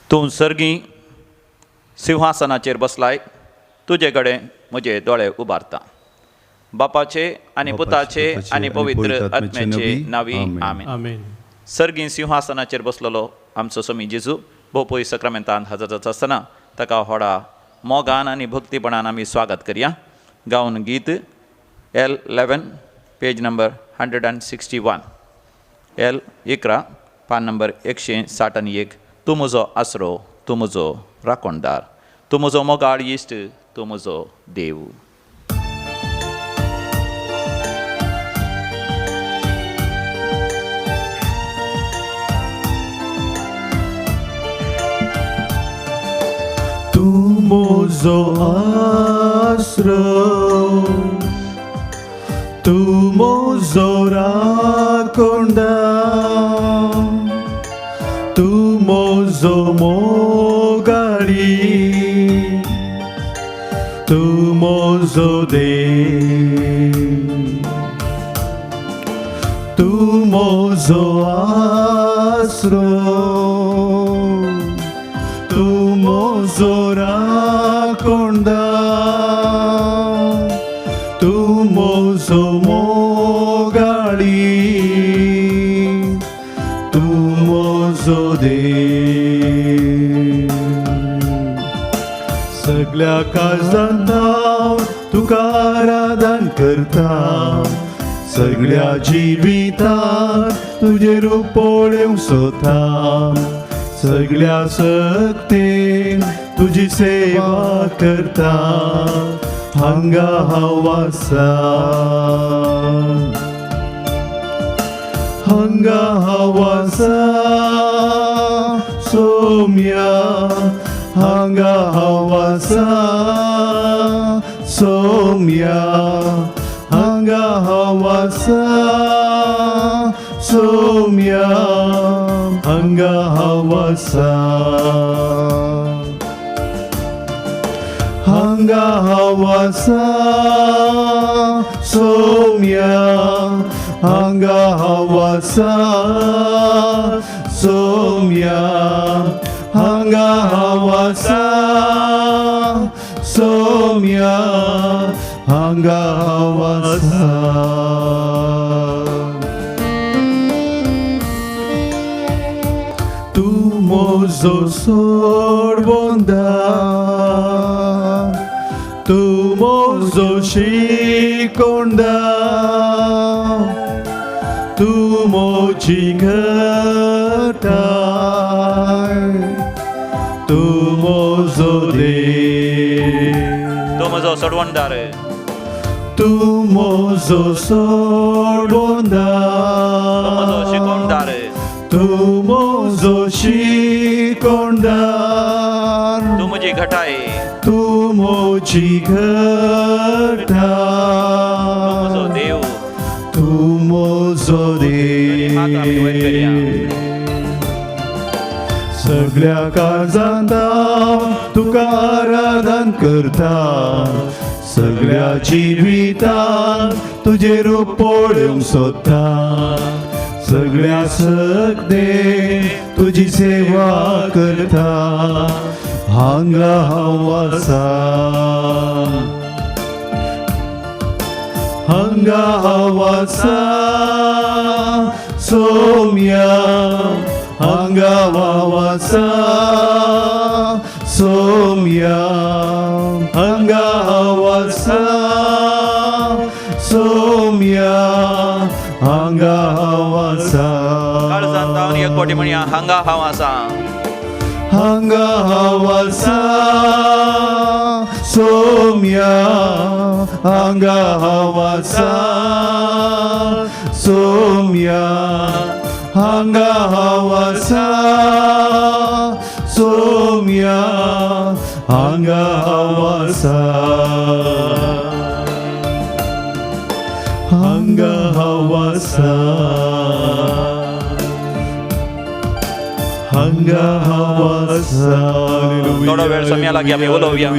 तूं सर्गी सिंहासनाचेर बसलाय, तुजे कडेन म्हजे दोळे उबारता. बापाचे आनी पुताचे आनी पवित्र आत्म्याचे नांवी आमेन. सर्गी सिंहासनाचेर बसलेलो आमचो स्वामी जेजू भोवपय सक्रमेंतान हजर जाता आसतना ताका व्हडा मोगान आनी भक्तीपणान आमी स्वागत करया. गावन गीत L11 page number 161, L11 पान नंबर 161. तूं म्हजो आसरो, तूं म्हजो राखणदार, तूं म्हजो मोगाळ इश्ट, तूं म्हजो देव. तूं म्हजो आसरो, तूं म्हजो राखणदार, तूं म्हजो मोगाळी, तूं म्हजो देव, तूं म्हजो आसरो, तूं म्हजो राखणदार, तूं म्हजो मोगाळी, तूं म्हजो देव. सगल्या काळजांत हांव तुका आराधन करता, सगल्या जिवितांत तुजें रूप पळोवंक सोदता, सगल्या सक्तेन तुजी सेवा करता, हांगा हांव आसा, हांगा हांव आसा सोम्या, हांगा हांव आसा सोम्या, हांगा हांव आसा सोम्या, हांगा हांव आसा, हांगा हांव आसा सोम्या, हांगा हांव आसा सोम्या, हांगा हांव आसा सोम्या, हांगा हांव आसा. तूं म्हजो सोडवंदार, तूं म्हजो शिकोणदार, तूं म्हजी घटाय, तूं म्हजो देव, तूं म्हजो सोडवणदार, तूं म्हजो सोडवंदार, तूं म्हजो शिकोवणदार, तूं म्हजो शिकोणदार, तूं म्हजी घटाय, तूं म्हजी घटाय, तूं म्हजो देव, तूं म्हजो दोनी हात आमी वयर करया. देव. सगल्या काळजांत हांव तुका आराधन करता, सगल्या जिवितांत तुजें रूप पळोवंक सोदता, सगल्या सक्तेन तुजी सेवा करता, हांगा हांव आसा, हांगा हांव आसा सोम्या, हांगा हांव आसा सोम्या, हांगा हांव आसा सोम्या, हांगा हांव आसा. काळजांत हांव एक कोटी म्हणया, हांगा हांव आसा, हांगा हांव आसा सोम्या, हांगा हांव आसा सोम्या, हांगा हांव आसा सोम्या, हांगा हांव आसा, हांगा हांव आसा, हांगा हांव आसा. थोडो वेळ सोम्या लागीं आमी उलोवया.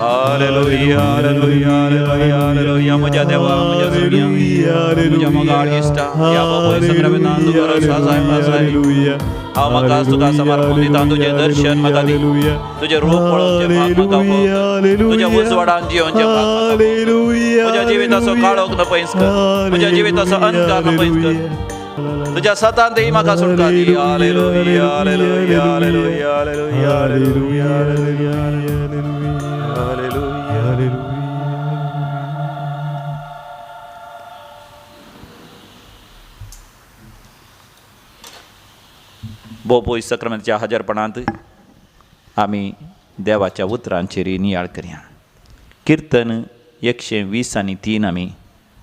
Hallelujah hallelujah hallelujah hallelujah. म्हज्या देवा, म्हज्या सोम्या, म्हज्या मोगाळ इश्टा, ह्या बापूय सक्रमेंतान तूं बरो आसाय आसाय. हांव म्हाका तुका समर्पण दिता. तुजें दर्शन म्हाका दी, तुजें रूप पळोवचें भाग म्हाका भोग, तुज्या उजवाडान जियोवचें भाग म्हाका भोग. म्हज्या जिविताचो काळोख न पयस कर, म्हज्या जिविताचो अंधकार न पयस कर, तुज्या सतांतय म्हाका सुटका दी. Hallelujah hallelujah hallelujah hallelujah hallelujah hallelujah. बोपोय सक्रमेंतच्या हजारपणांत आमी देवाच्या उतरांचेर नियाळ करया. किर्तन 120 3 आमी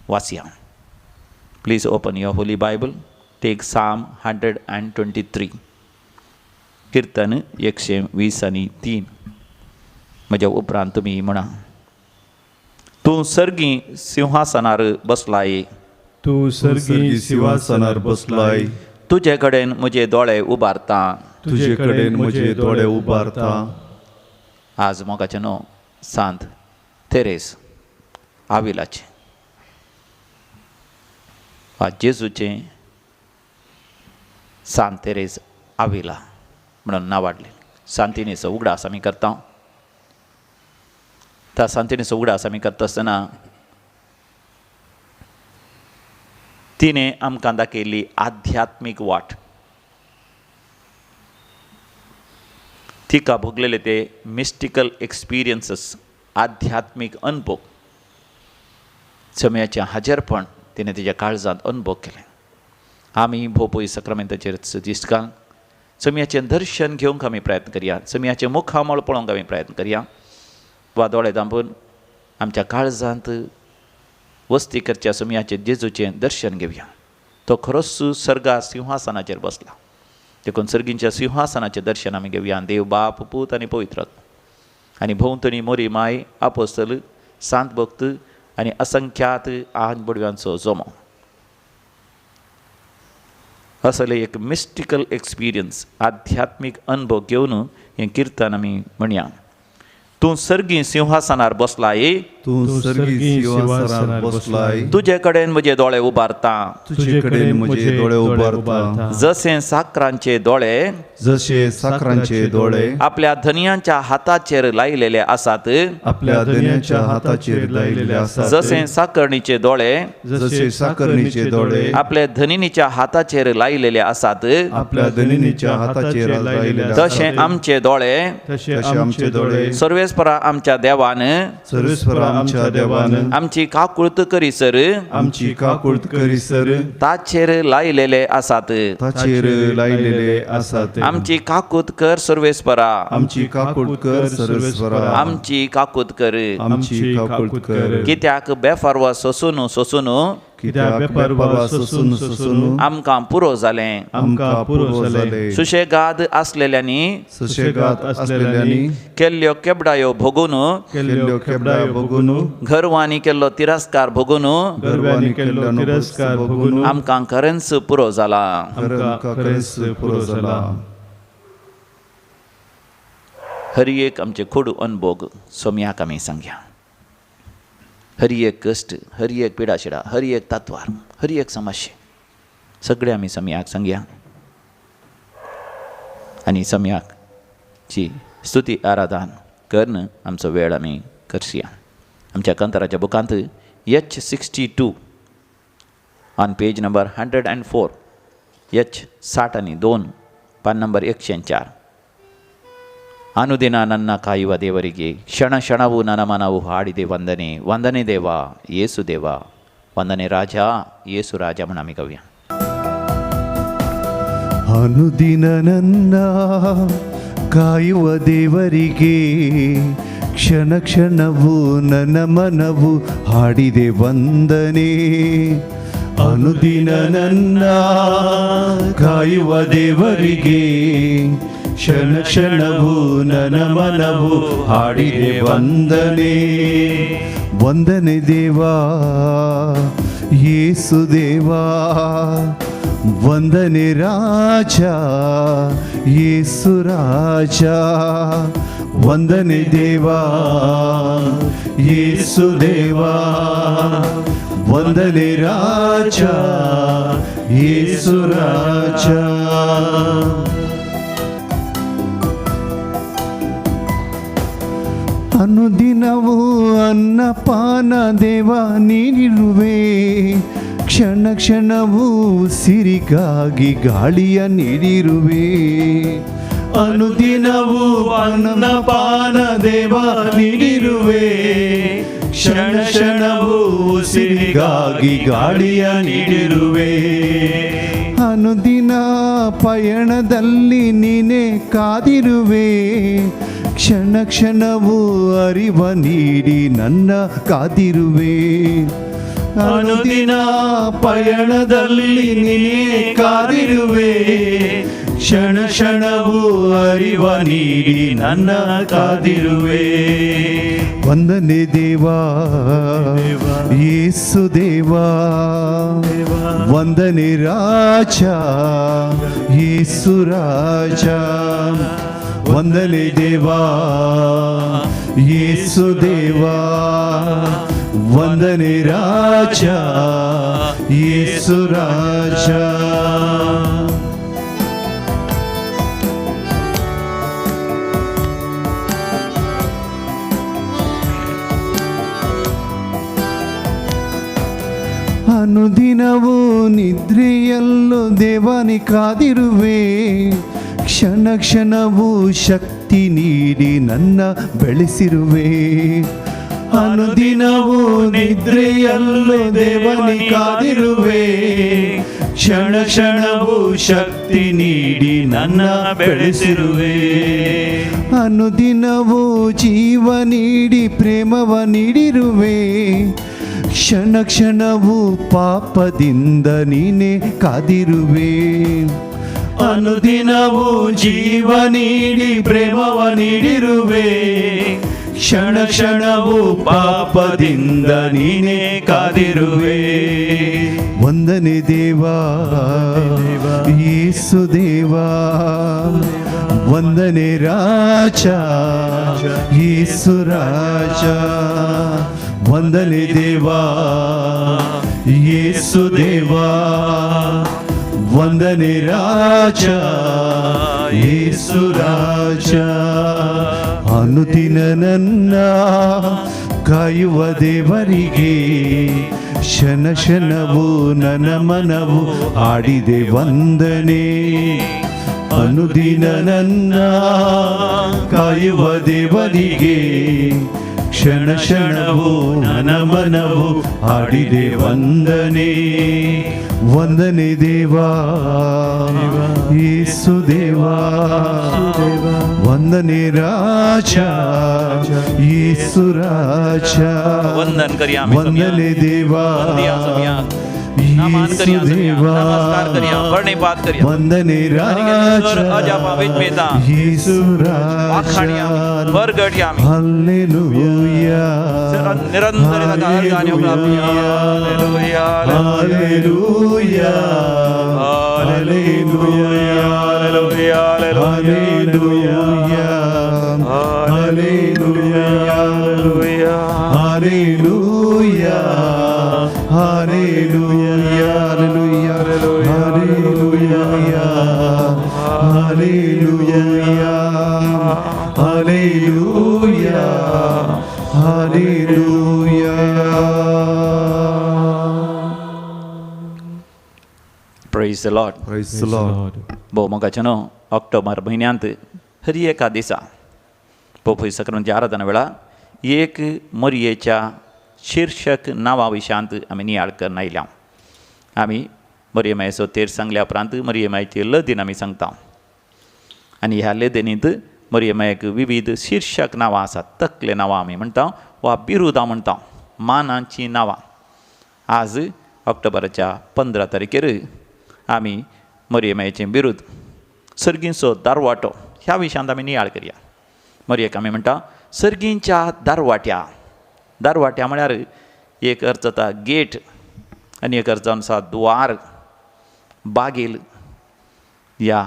वाचया. Please open your holy Bible, take Psalm 123. किर्तन 123. म्हज्या उपरांत तुमी म्हणा. तूं सर्गी सिंहासनार बसलाय, तूं सर्गी सिंहासनार बसलाय, तुजे कडेन म्हजे दोळे उबारता. तुजे कडेन म्हजे दोळे उबारता. आज मोगाचें न्हू सांत तेरेस आविलाचें वा जेजूचें सांत तेरेस आविला म्हणून नांव वाडलें. सांतिनेचो उगडास आमी करता. त्या सांतिनेचो उगडास आमी करता आसतना तिणें आमकां दाखयल्ली आध्यात्मीक वाट, तिका भोगलेले ते मिस्टिकल एक्सपिरियन्सीस, आध्यात्मीक अनुभव, चम्याचें हाजेरपण तिणें तिच्या काळजांत अनुभव केलें. आमी भोपय सक्रमेंताचेर दिश्ट घाल चमयाचें दर्शन घेवंक आमी प्रयत्न करया, चमयाचें मुखामळ पळोवंक आमी प्रयत्न करया वा दोळे धांपून आमच्या काळजांत वस्ती करच्या समयाचें जेजूचें दर्शन घेवया. तो खरोच सर्गा सिंहासनाचेर बसला, देखून सर्गींच्या सिंहासनाचें दर्शन आमी घेवया. देव बाप, पूत आनी पवित्र आनी भोंवतणी मोरी माय, आपोस्तल, सांत भक्त आनी असंख्यात आन बडव्यांचो जमो. असले एक मिस्टिकल एक्सपिरियन्स, आध्यात्मीक अनुभव घेवन हें किर्तन आमी म्हणया. तूं सर्गी सिंहासनार बसलाय, तूं सर्गी सिंहासनार बसलाय, तुजे कडेन म्हजे दोळे उबारता, तुजे कडेन म्हजे दोळे उबारता. जशे साकरांचे दोळे, जशे साकरांचे दोळे आपल्या धनयांच्या हाताचेर लायलेले आसात, आपल्या धनयांच्या हाताचेर लायलेले आसात, जशे साकरणीचे दोळे, जशे साकरणीचे दोळे आपल्या धनिनीच्या हाताचेर लायलेले आसात, आपल्या धनिनीच्या हाताचेर लायलेले आसात, तशे आमचे दोळे, तशे आमचे दोळे सर्वेस्परा आमच्या देवान, सर्वेस्परा आमच्या देवान आमची काकुळत करीसर, आमची काकुळत करीसर ताचेर लायलेले आसात, ताचेर लायलेले आसात. आमची काकूत कर सर्वेस्परा, आमची काकूत कर सर्वेस्परा, आमची काकूत कर, आमची काकूत कर. कित्याक बेफारवा सोसून सोसून, कित्याक बेपर्वा सोसून सोसून आमकां पुरो जालें, आमकां पुरो जालें. सुशेगाद आसलेल्यांनी, सुशेगाद आसलेल्यांनी केल्ल्यो केबडायो भोगून, केल्ल्यो केबडायो भोगून, गर्वांनी केल्लो तिरस्कार भोगून, गर्वांनी केल्लो तिरस्कार भोगून, आमकां खरेंच पुरो जाला, आमकां खरेंच पुरो जाला. हर एक आमचे खोडू अनभोग सोम्याक आमी सांगया. हर एक कश्ट, हर एक पिडाशिडा, हर एक तत्वार, हर एक समस्या सगळे आमी सम्याक सांगया आनी सम्याकची स्तुती आराधन करून आमचो वेळ आमी करया. आमच्या कंतराच्या बुकांत H 62 on page number 104, H 62, पान नंबर 104. ಅನುದಿನ ನನ್ನ ಕಾಯುವ ದೇವರಿಗೆ ಕ್ಷಣ ಕ್ಷಣವೂ ನನ್ನ ಮನವು ಹಾಡಿದೆ ವಂದನೆ, ವಂದನೆ ದೇವ ಯೇಸು ದೇವ, ವಂದನೆ ರಾಜ ಯೇಸು ರಾಜ म्हणून आमी गावया. ಅನುದಿನ ನನ್ನ ಕಾಯುವ ದೇವರಿಗೆ ಕ್ಷಣ ಕ್ಷಣವೂ ನನ್ನ ಮನವು ಹಾಡಿದೆ ವಂದನೆ. ಅನುದಿನ ನನ್ನ ಕಾಯುವ ದೇವರಿಗೆ ಕ್ಷಣ ಕ್ಷಣವೂ ನನ್ನ ಮನವು ಹಾಡಿದೆ ವಂದನೆ. ವಂದನೆ ದೇವಾ ಯೇಸು ದೇವಾ, ವಂದನೆ ರಾಜ ಯೇಸು ರಾಜ, ವಂದನೆ ದೇವಾ ಯೇಸು ದೇವಾ, ವಂದನೆ ರಾಜ ಯೇಸು ರಾಜ. ಅನುದಿನವೂ ಅನ್ನಪಾನ ದೇವ ನೀಡಿರುವೆ, ಕ್ಷಣ ಕ್ಷಣವೂ ಸಿರಿಗಾಗಿ ಗಾಳಿಯ ನೀಡಿರುವೆ. ಅನುದಿನವೂ ಅನ್ನಪಾನ ದೇವ ನೀಡಿರುವೆ, ಕ್ಷಣ ಕ್ಷಣವೂ ಸಿರಿಗಾಗಿ ಗಾಳಿಯ ನೀಡಿರುವೆ. ಅನುದಿನ ಪಯಣದಲ್ಲಿ ನೀನೇ ಕಾದಿರುವೆ, ಕ್ಷಣ ಕ್ಷಣವೂ ಅರಿವ ನೀಡಿ ನನ್ನ ಕಾದಿರುವೆ. ಅನುದಿನ ಪಯಣದಲ್ಲಿ ನೀನೇ ಕಾದಿರುವೆ, ಕ್ಷಣ ಕ್ಷಣವೂ ಅರಿವ ನೀಡಿ ನನ್ನ ಕಾದಿರುವೆ. ವಂದನೆ ದೇವಾ ಯೇಸು ದೇವಾ, ವಂದನೆ ರಾಜ ಯೇಸು ರಾಜ. ವಂದನೆ ದೇವಾ ಯೇಸು ದೇವಾ, ವಂದನೆ ರಾಜ ಯೇಸು ರಾಜ. ಅನುದಿನವೂ ನಿದ್ರೆಯಲ್ಲೂ ದೇವನಿ ಕಾದಿರುವೆ, ಕ್ಷಣ ಕ್ಷಣವೂ ಶಕ್ತಿ ನೀಡಿ ನನ್ನ ಬೆಳೆಸಿರುವೆ. ಅನುದಿನವೂ ನಿದ್ರೆಯಲ್ಲೂ ದೇವನಿ ಕಾದಿರುವೆ, ಕ್ಷಣ ಕ್ಷಣವೂ ಶಕ್ತಿ ನೀಡಿ ನನ್ನ ಬೆಳೆಸಿರುವೆ. ಅನುದಿನವೂ ಜೀವ ನೀಡಿ ಪ್ರೇಮವ ನೀಡಿರುವೆ, ಕ್ಷಣ ಕ್ಷಣವೂ ಪಾಪದಿಂದ ನೀನೇ ಕಾದಿರುವೆ. ಅನುದಿನವೂ ಜೀವ ನೀಡಿ ಪ್ರೇಮವ ನೀಡಿರುವೆ, ಕ್ಷಣ ಕ್ಷಣವೂ ಪಾಪದಿಂದ ನೀನೇ ಕಾದಿರುವೆ. ವಂದನೆ ದೇವಾ ಯೇಸು ದೇವಾ, ವಂದನೆ ರಾಜ ಯೇಸು ರಾಜ. ವಂದನೆ ದೇವಾ ಯೇಸು ದೇವಾ, ವಂದನೆ ರಾಜ ಯೇಸು ರಾಜ. ಅನುದಿನ ನನ್ನ ಕಾಯುವ ದೇವರಿಗೆ ಕ್ಷಣ ಕ್ಷಣವೂ ನನ್ನ ಮನವು ಆಡಿದೆ ವಂದನೆ. ಅನುದಿನ ನನ್ನ ಕಾಯುವ ದೇವರಿಗೆ ಕ್ಷಣ ಕ್ಷಣವೂ ನನ್ನ ಮನವು ಆಡಿದೆ ವಂದನೆ. ವಂದನೆ ದೇವಾ ಯೇಸು ದೇವಾ, ವಂದನೆ ರಾಜ ಯೇಸು ರಾಜ. वंदन करया आमी. ವಂದನೆ ದೇವಾ वंदया सगळ्यांक. नमन ಯೇಸು करया सगळ्यांक. ದೇವಾ, नमस्कार करया, प्रणिपात करया. ವಂದನೆ ರಾಜ अजापा विस्मेता. ಯೇಸು वाखाणया ರಾಜ. वरगटया आमी. ಹಲ್ಲೆಲೂಯಾ, निरंतर ताका अर्घ आनी उपरांत. Hallelujah, hallelujah, hallelujah, hallelujah, hallelujah, hallelujah, hallelujah, hallelujah, hallelujah. Praise the Lord. Praise the Lord. भोव मोगाचें न्हू, ऑक्टोबर म्हयन्यांत हर एका दिसा पोपय सक्रांती आराधना वेळार एक मोरयेच्या शिर्शक नांवा विशयांत आमी नियाळ करून आयल्या. आमी मोरये मायेचो तेर सांगल्या उपरांत मोरये मायेची लदीन आमी सांगता आनी ह्या लदीनींत मोरये मायेक विविध शिर्शक नांवां आसात, तकले नांवां आमी म्हणटा वा बिरुदां म्हणटा, मानाचीं नांवां. आज ऑक्टोबराच्या 15 तारखेर आमी मोरये मायेचें बिरूद सर्गींचो दारवाटो ह्या विशयांत आमी नियाळ करया. मोरयेक आमी म्हणटा सर्गींच्या दारवाट्या. दारवाट्या म्हळ्यार एक अर्थ जाता गेट आनी एक अर्थ जावन आसा द्वार, बागील. ह्या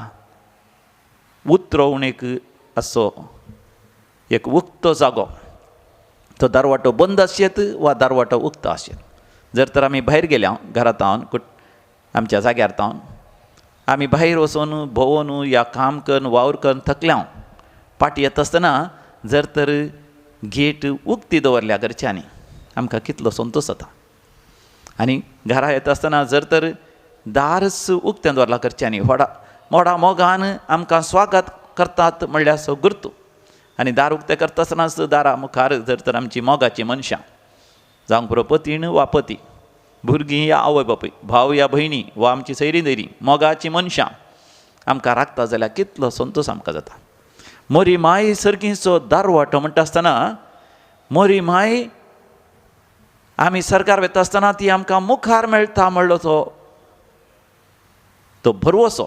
उतरोवणेक असो एक उक्तो जागो, तो दारवाटो बंद आसयेत वा दारवाटो उक्तो आसयेत। जर तर आमी भायर गेल्या घरांत आमच्या जाग्यार तावन आमी भायर वचून भोंवून या काम करून वावर करून थकल्या, पाटी येता आसतना जर तर गेट उक्ती दवरल्या घरच्यांनी आमकां कितलो संतोश जाता। आनी घरा येता आसतना जर तर दारच उक्तें दवरला घरच्यांनी व्हडा मोडा मोगान आमकां स्वागत करतात म्हणल्यार सो गुर्तू। आनी दार उक्तें करता आसतनाच दारा मुखार जर तर आमची मोगाची मनशां जावंक पुरो पतीण वा पती, भुरगीं या आवय बापूय, भाव या भयणी वा आमची सैरी दैरी मोगाची मनशां आमकां राखता जाल्यार कितलो संतोश आमकां जाता। मोरी माय सर्गीचो दारवाटो म्हणटा आसतना मोरी माय आमी सरकार वता आसतना ती आमकां मुखार मेळटा म्हणलो तो भरवसो,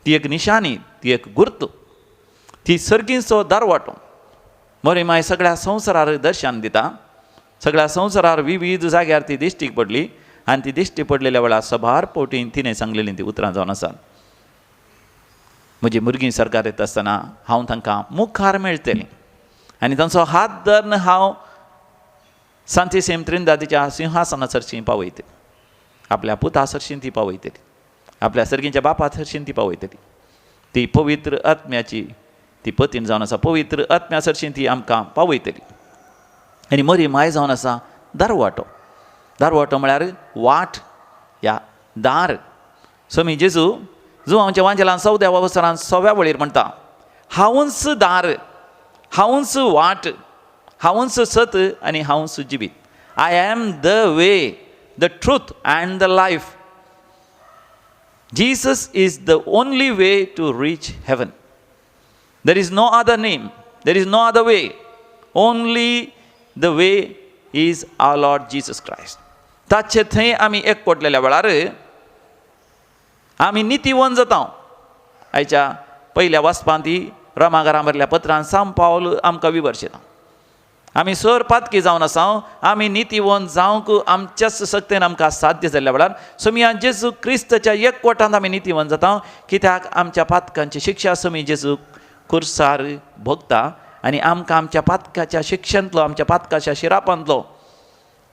ती एक निशाणी, ती एक गुर्त, ती सर्गीचो दारवाटो। मोरी माय सगळ्या संवसारार दर्शन दिता, सगळ्या संवसारार विविध जाग्यार ती दिश्टीक पडली आनी ती दिश्टी पडलेल्या वेळार सभार पवटीन तिणें सांगलेलीं ती उतरां जावन आसात, म्हजी भुरगीं सरकार येता आसतना हांव तांकां मुखार मेळटलीं आनी तांचो हात धरून हांव सांतीसेम त्रिंदादीच्या सिंहासना सरशीं पावयतली, आपल्या पुता सरशीं ती पावयतली, आपल्या सर्गींच्या बापा सरशीं ती पावयतली। ती पवित्र आत्म्याची ती पतीन जावन आसा, पवित्र आत्म्या सरशीं ती आमकां पावयतली। आनी मरी माय जावन आसा दारवाटो, दारवाटो म्हळ्यार वाट या दार। स्वामी जेजू जुवांच्या वांजेलान 14व्या वसरान 6व्या वळीर म्हणटा, हांवूच दार, हांवूच वाट, हांवूच सत आनी हांवूच जिवीत। I am the way, the truth and the life. Jesus is the only way to reach heaven. There is no other name, there is no other way, only the way is our Lord Jesus Christ. ताचे थंय आमी एक पडलेल्या वेळार आमी नितीवन जाता। आयच्या पयल्या वाचपांत ती रोमाघरा भरल्या पत्रान सांव पावल आमकां विवर्शता, आमी सर पातकी जावन आसा, आमी नितीवन जावंक आमच्याच शक्तेन आमकां साध्य जाल्ल्या वेळार समिया जेजू क्रिस्ताच्या एकवटांत आमी नितीवन जाता, कित्याक आमच्या पातकांची शिक्षा समी जेजू कुर्सार भोगता आनी आमकां आमच्या पातकाच्या शिक्षेंतलो, आमच्या पातकाच्या शिरापांतलो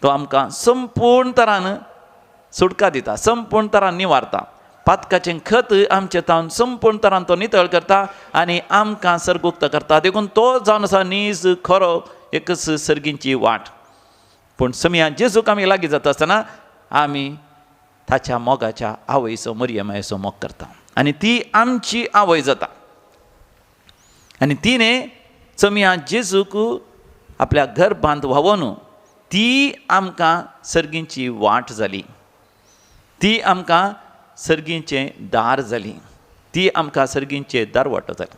तो आमकां संपूर्ण तरान सुटका दिता, संपूर्ण तरान निवारता। पातकाचें खत आमचे तावन संपूर्ण तरान तो नितळ करता आनी आमकां सर्गुक्त करता। देखून तो जावन आसा नीज खरो एकच सर्गींची वाट। पूण समिया जेजूक आमी लागीं जाता आसतना आमी ताच्या मोगाच्या आवयचो मरियमायचो मोग करता आनी ती आमची आवय जाता आनी तिणें समिया जेजूक आपल्या गर्भांत व्हांवोन ती आमकां सर्गींची वाट जाली, ती आमकां सर्गींचें दार जाली, ती आमकां सर्गींचें दारवाटो जाली।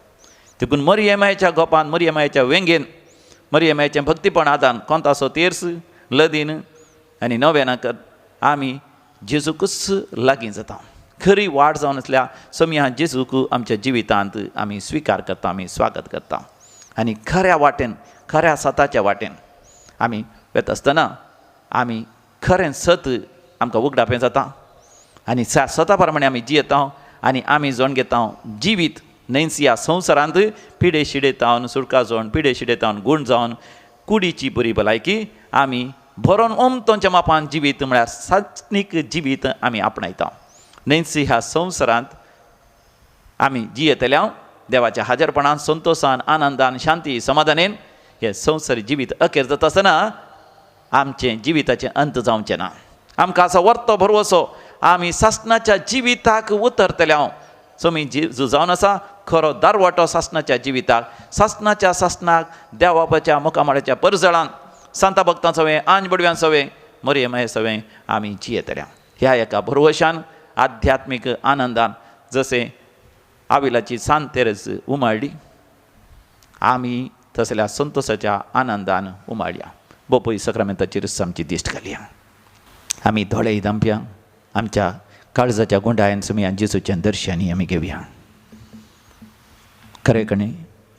देखून मरियमायच्या गोपान, मरियमायच्या वेंगेन, मरियमायचें भक्तीपण आदान कोंतासो तेर्स लदीन आनी नव्याना कर आमी जेजूकूच लागीं जाता। खरी वाट जावन आसल्या समिया जेजूक आमच्या जिवितांत आमी स्विकार करता, आमी स्वागत करता आनी खऱ्या वाटेन, खऱ्या सताच्या वाटेन आमी वता आसतना आमी खरें सत आमकां उगडापें जाता आनी सता प्रमाणे आमी जियेता आनी आमी जोण घेता जिवीत न्हयच ह्या संवसारांत पिडे शिडे तावन सुटका जावन, पिडे शिडे तावन गूण जावन कुडीची बरी भलायकी आमी भरोन ओमतोंच्या मापान जिवीत म्हळ्यार सात्नीक जिवीत आमी आपणायता। न्हयच ह्या संवसारांत आमी जियेतल्या देवाच्या हाजरपणान, संतोशान, आनंदान, शांती समाधानेन हे संवसारी जिवीत अखेर जाता आसतना आमचें जिविताचें अंत जावचें ना। आमकां आसा वर्तो भरवसो आमी सासणाच्या जिविताक उतरतल्या। समी जेजू जावन आसा खरो दारवाटो सासणाच्या जिविताक, सासणाच्या सासणाक देवापाच्या मुखामळाच्या परजळान सांता भक्तां सवें, आंज बडव्यां सवें, मरियमाये सवें आमी जियेतल्या। ह्या एका भरवशान आध्यात्मीक आनंदान जशें आविलाची सांत तेरेज उमाळ्ळी आमी तसल्या संतोशाच्या आनंदान उमाळया। बोपय सक्रामेंताचेर आमची दिश्ट घालया। आमी दोळे दामप्या आमच्या काळजाच्या गुंडायन समिया जेजूच्या दर्शनी आमी घेवया।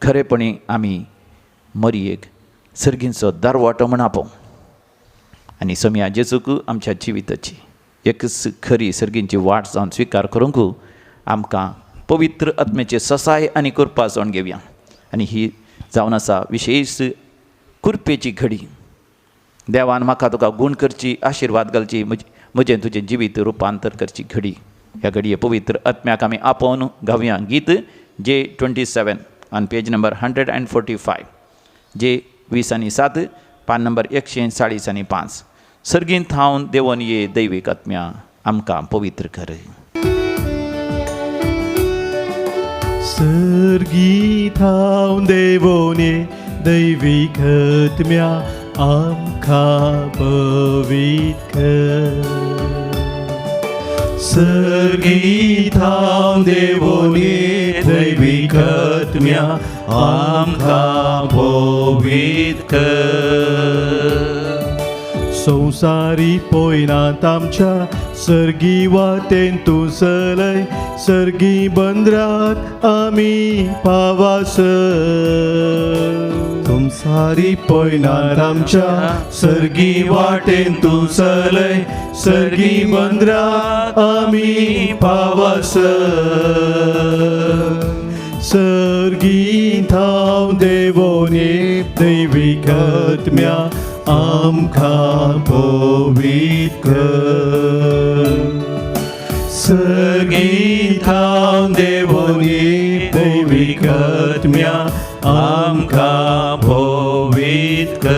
खरेपणी आमी मरियेक सर्गींचो दारवाटो म्हण आपोवं आनी समिया जेजूक आमच्या जिविताची एकच खरी सर्गींची वाट जावन स्विकार करूंक आमकां पवित्र आत्म्याचे ससाय आनी कृपा जावन घेवया आनी ही जावन आसा विशेश कुरपेची घडी. देवान म्हाका तुका गूण करची, आशिर्वाद घालची, म्हजें तुजें जिवीत रुपांतर करची घडी. ह्या घडये पवित्र आत्म्याक आमी आपोवन गावया गीत J27 on page number 145, J27, पान नंबर 145. सर्गीन थावन देवन ये दैवीक आत्म्या आमकां पवित्र कर. सर्गी थावन देवन ये दैवीक आत्म्या आमकां पवित्र कर. सर्गी थावन देवन ये दैवीक आत्म्या आमकां पवित्र कर. संवसारी पोयनात आमच्या सर्गी वाटेन तूं चलय, सर्गी बंदरात आमी पावासर. संवसारी पोयनात आमच्या सर्गी वाटेन तूं चलय, सर्गी बंदरात आमी पावासर. सर्गी थावन देवोन ये दैवीक आत्म्या आमकां पवित्र कर. सर्गी थावन देवोन ये दैवीक आत्म्या आमकां पवित्र कर.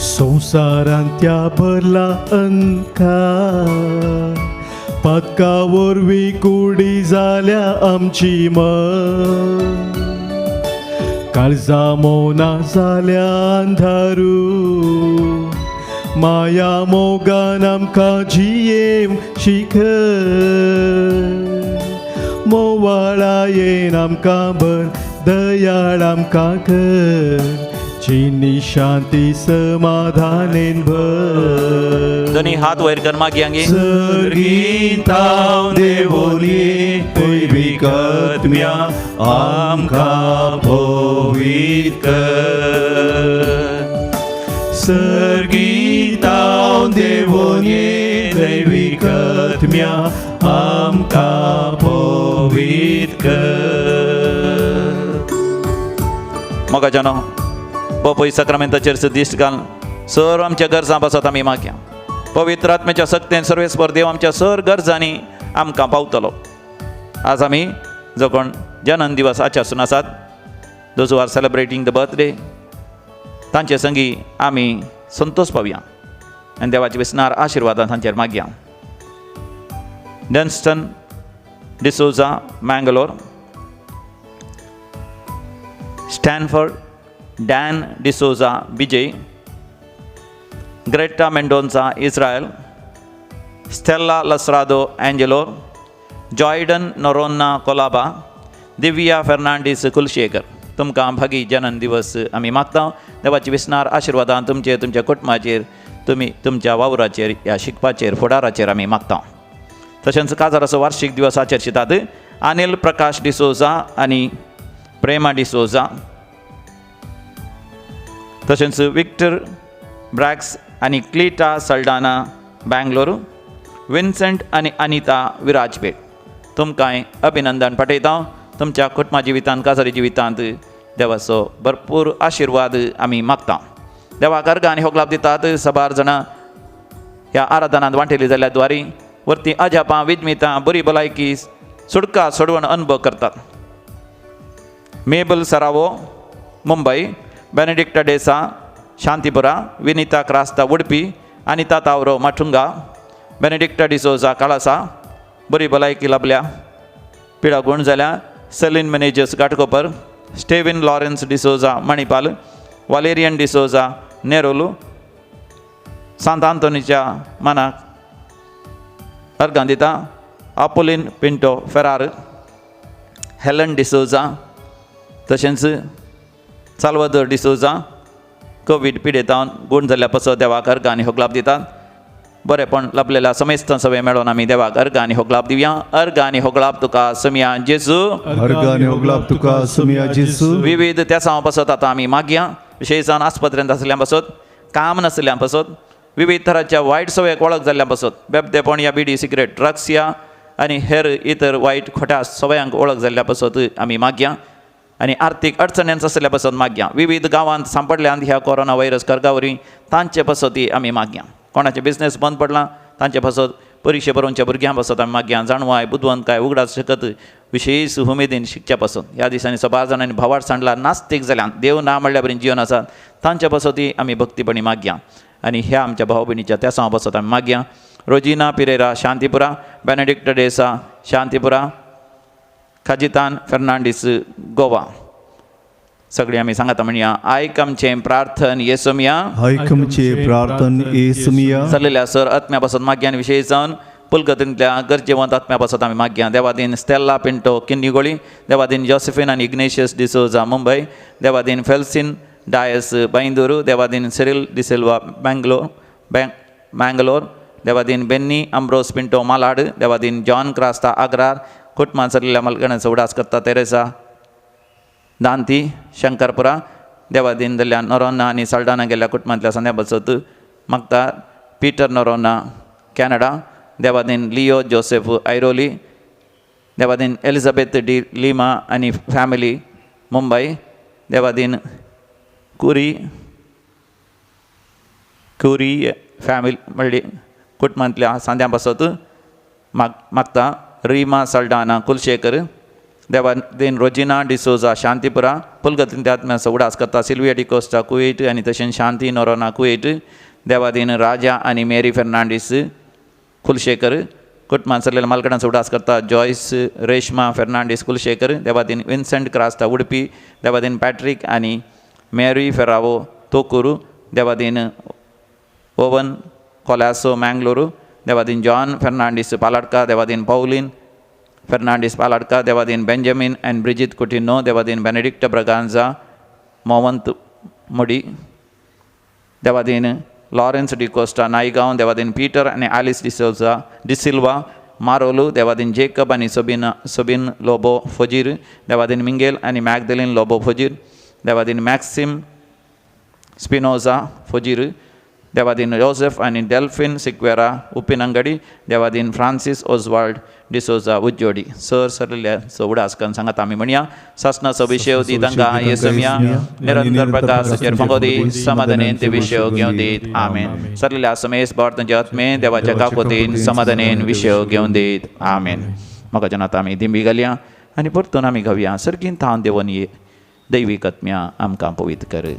संवसारांत भरला अंधकार, पातका वरवीं कुडी जाल्या आमची मन, काळजा मोना जाल्या अंधारू, माया मोगान आमकां जियेवंक शिकय, मोवाळायेन आमकां भर, दयाळ आमकां कर, चिनी शांती समाधानेन भर. दोनी हात वयर कर मागीर आंगी. सर्गी थावन देवोन ये दैवीक आत्म्या आमकां पवित्र कर. सर्गी थावन देवोन ये दैवीक आत्म्या आमकां पवित्र कर. मोगाच्यानो पपय साक्रामेंताचेर दिश्ट घाल सर आमच्या गरजां पासत आमी मागया. पवित्र आत्म्याच्या सक्तेन सर्वेस्पर देव आमच्या सर गरजांनी आमकां पावतलो. आज आमी जो कोण जनन दिवस आचरसून आसात, those who are celebrating the birthday, तांचे संगी आमी संतोष पावया आनी देवाचे विसनार आशिर्वादान तांचेर मागया. Dunstan D'Souza Mangalore, Stanford Dan D'Souza Vijay, Greta Mendonca Israel, Stella Lasrado Angelo, Joyden Noronha Colaba, Divya Fernandes Kulshekar. तुमकां भागी जनन दिवस आमी मागता. देवाची विसनार आशिर्वादान तुमचेर, तुमच्या कुटुंबाचेर, तुमी तुमच्या वावराचेर, ह्या शिकपाचेर, फुडाराचेर आमी मागता. तशेंच काजाराचो वार्षिक दिवस आचरशितात अनिल प्रकाश डिसोजा आनी प्रेमा डिसोजा, तशेंच विक्टर ब्रॅक्स आनी क्लिटा सल्डाना बँगलोर, विन्सेंट आनी अनिता विराजपेट. तुमकांय अभिनंदन पाठयता. तुमच्या कुटुंबा जिवितांत, काजारी जिवितांत देवाचो भरपूर आशिर्वाद आमी मागता. देवाक अर्घ आनी होगलाप दितात. साबार जाणां ह्या आराधनांत वांटेली जाल्ल्या द्वारी वरती अजापां, विज्मितां, बरी भलायकी, सुटका सोडवण अनुभव करतात. Mabel Sarao Mumbai, Benedicta D'Sa Shantipura, Vinita Crasta Udupi, Anita Tavro Matunga, Benedicta D'Souza Kalasa, बरी भलायकी लाभल्या, पिडा गूण जाल्या, Celine Menezes Ghatkopar, Stephen Lawrence D'Souza Manipal, Valerian D'Souza Nerul, Sant आंतोनीच्या मानाक अर्गां दिता, आपोलीन पिंटो फेरार, हेलन डिसोजा, तशेंच साल्वादोर डिसोजा कोवीड पिडेतावन गूण जाल्ल्या पासत देवाक अर्गां आनी होगलाप दितात. बरेंपण लाभलेल्या समेस्तां सवे मेळोन आमी देवाक अर्घ आनी होगलाप दिवया. अर्घ आनी होगलाप तुका समिया जेजू. अर्घ आनी होगलाप तुका समिया जेजू. विविध त्या पासत आतां आमी मागया, विशेषान आस्पत्रेंत आसल्या पासत, काम नासल्या पासत, विविध तरांच्या वायट सवयेक वळख जाल्ल्या पासत, बेबदेपण या बिडी सिगरेट ड्रग्स या आनी हेर इतर वायट खोट्या सवयांक वळख जाल्ल्या पासत आमी मागया आनी आर्थीक अडचण्यांत आसल्या पासत मागया. विविध गांवांत सांपडल्यात ह्या कोरोना व्हायरस कर्गावरी तांचे पासतय आमी मागया. कोणाचे बिजनेस बंद पडला तांचे पासत, परिक्षा बरोवच्या भुरग्यां पासत आमी मागया. जाणवाय बुदवंतकाय उगडास शकत विशेष उमेदीन शिकच्या पासत. ह्या दिसांनी सबार जाणांनी भावार सांडला, नास्तीक जाल्यान, देव ना म्हणल्या बरी जिवन आसात तांच्या पासतय आमी भक्तीपणी मागया. आनी ह्या आमच्या भाव भयणीच्या त्या सांवा पासत आमी मागया. रोजिना पिरेरा शांतीपुरा, बेनेडिक्ट डेसा शांतीपुरा, खाजितान फेर्नांडीस गोवा. सगळीं आमी सांगाता म्हणया, आयक आमचें प्रार्थन येसुमिया. आयक आमचें प्रार्थन येसुमिया. चल्लेल्या सर आत्म्या पासत मागया आनी विशेश जावन पुलगतींतल्या गरजेवंत आत्म्या पासत आमी मागया. देवादीन स्टेल्ला पिंटो किन्नीगोळी, देवादीन जोसेफिन आनी इग्नेशियस डिसोजा मुंबय, देवादीन फेल्सिन डायस बैंदूरू, देवादीन सिरिल डिसिल्वा बेंगलोर मँगलोर, देवादीन बेन्नी अम्ब्रोस पिंटो मालाड, देवादीन जॉन क्रास्ता आग्रार, कुटुंबान चल्लेल्या मलगण्याचो उडास करता तेरेसा दांती शंकरपुरा, देवादीन दल्या नोरोना आनी साल्डाना गेल्ल्या कुटुंबांतल्या संद्या बसत मागता पीटर नोरोना कॅनडा, देवादीन लिओ जोसेफ ऐरोली, देवादीन एलिझाबेथ डी लिमा आनी फॅमिली मुंबय, देवादीन कुरी कुरी फॅमिली म्हणली कुटुंबांतल्या सांद्या बसत मागता रीमा साल्डाना कुलशेखर, देवादीन रोजिना डिसोजा शांतीपुरा, पुलगतींतल्या आत्म्याचो उडास करता सिल्विया डिकोस्टा कुवेट आनी तशेंच शांती नोरोना कुवेट, देवादीन राजा आनी मेरी फेर्नांडीस कुलशेखर, कुटुंबान चल्लेल्या मालकडांचो उडास करता जॉयस रेशमा फेर्नांडीस कुलशेखर, देवादीन विन्संट क्रास्ता उडपी, देवादीन पॅट्रीक आनी मेरी फेरावो तोकुरू, देवादीन ओवन कोलासो मँगलोरू, देवादीन जॉन फेर्नांडीस पालाडका, देवादीन पौलीन फेर्नांडीस पालाडका, देवादीन बेंजामीन अँड ब्रिजीत कुटिनो, देवादीन बेनेडिक्ट ब्रगांजा मोवंत मुडी, देवादीन लॉरेन्स डिकोस्टा नायगांव, देवादीन पीटर आनी आलिस डिसोजा डिसिल्वा मारोलू, देवादीन जेकब आनी सोबिन लोबो फजीर, देवादीन मिंगेल आनी मॅगदलीन लोबो फजीर, देवादीन मॅक्सिम स्पिनोजा फजीर, देवादीन जोसेफ आनी डेल्फिन सिक्वेरा उपिनंगडी, देवादीन फ्रांसीस ओजवाल्ड डिसोजा उज्जोडी. सर सरल्या उडास करून सांगात आमी म्हणया, सासणाचो विशय दी तांकां येसुमिया, निरंतर प्रकाश फांगो दी, समाधानेन ते विशय घेवन दीत. आमेन. सरलेल्या समेस भाव तांच्या आत्मे देवाच्या काकोतीन समाधानेन विशय घेवन दीत. आमेन. म्हाका जनात आमी दिंबी घालया आनी परतून आमी गावया. सर्गीन थावन देवन ये दैवीक आत्म्या आमकां पवित्र कर.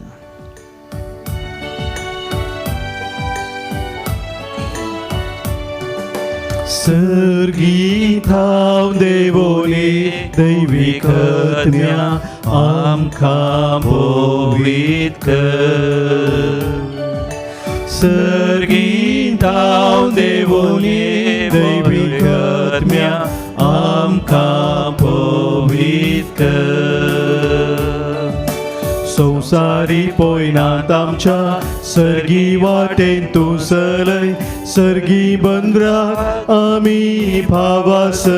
सर्गी थाव देवोनी दैवीक आत्म्या आमकां पवित्र कर. सर्गी थाव देवोनी दैवीक आत्म्या आमकां पवित्र कर. संवसारी पोयनात आमच्या सर्गी वाटेन तूं चलय, सर्गी बंदराक आमी पावासर.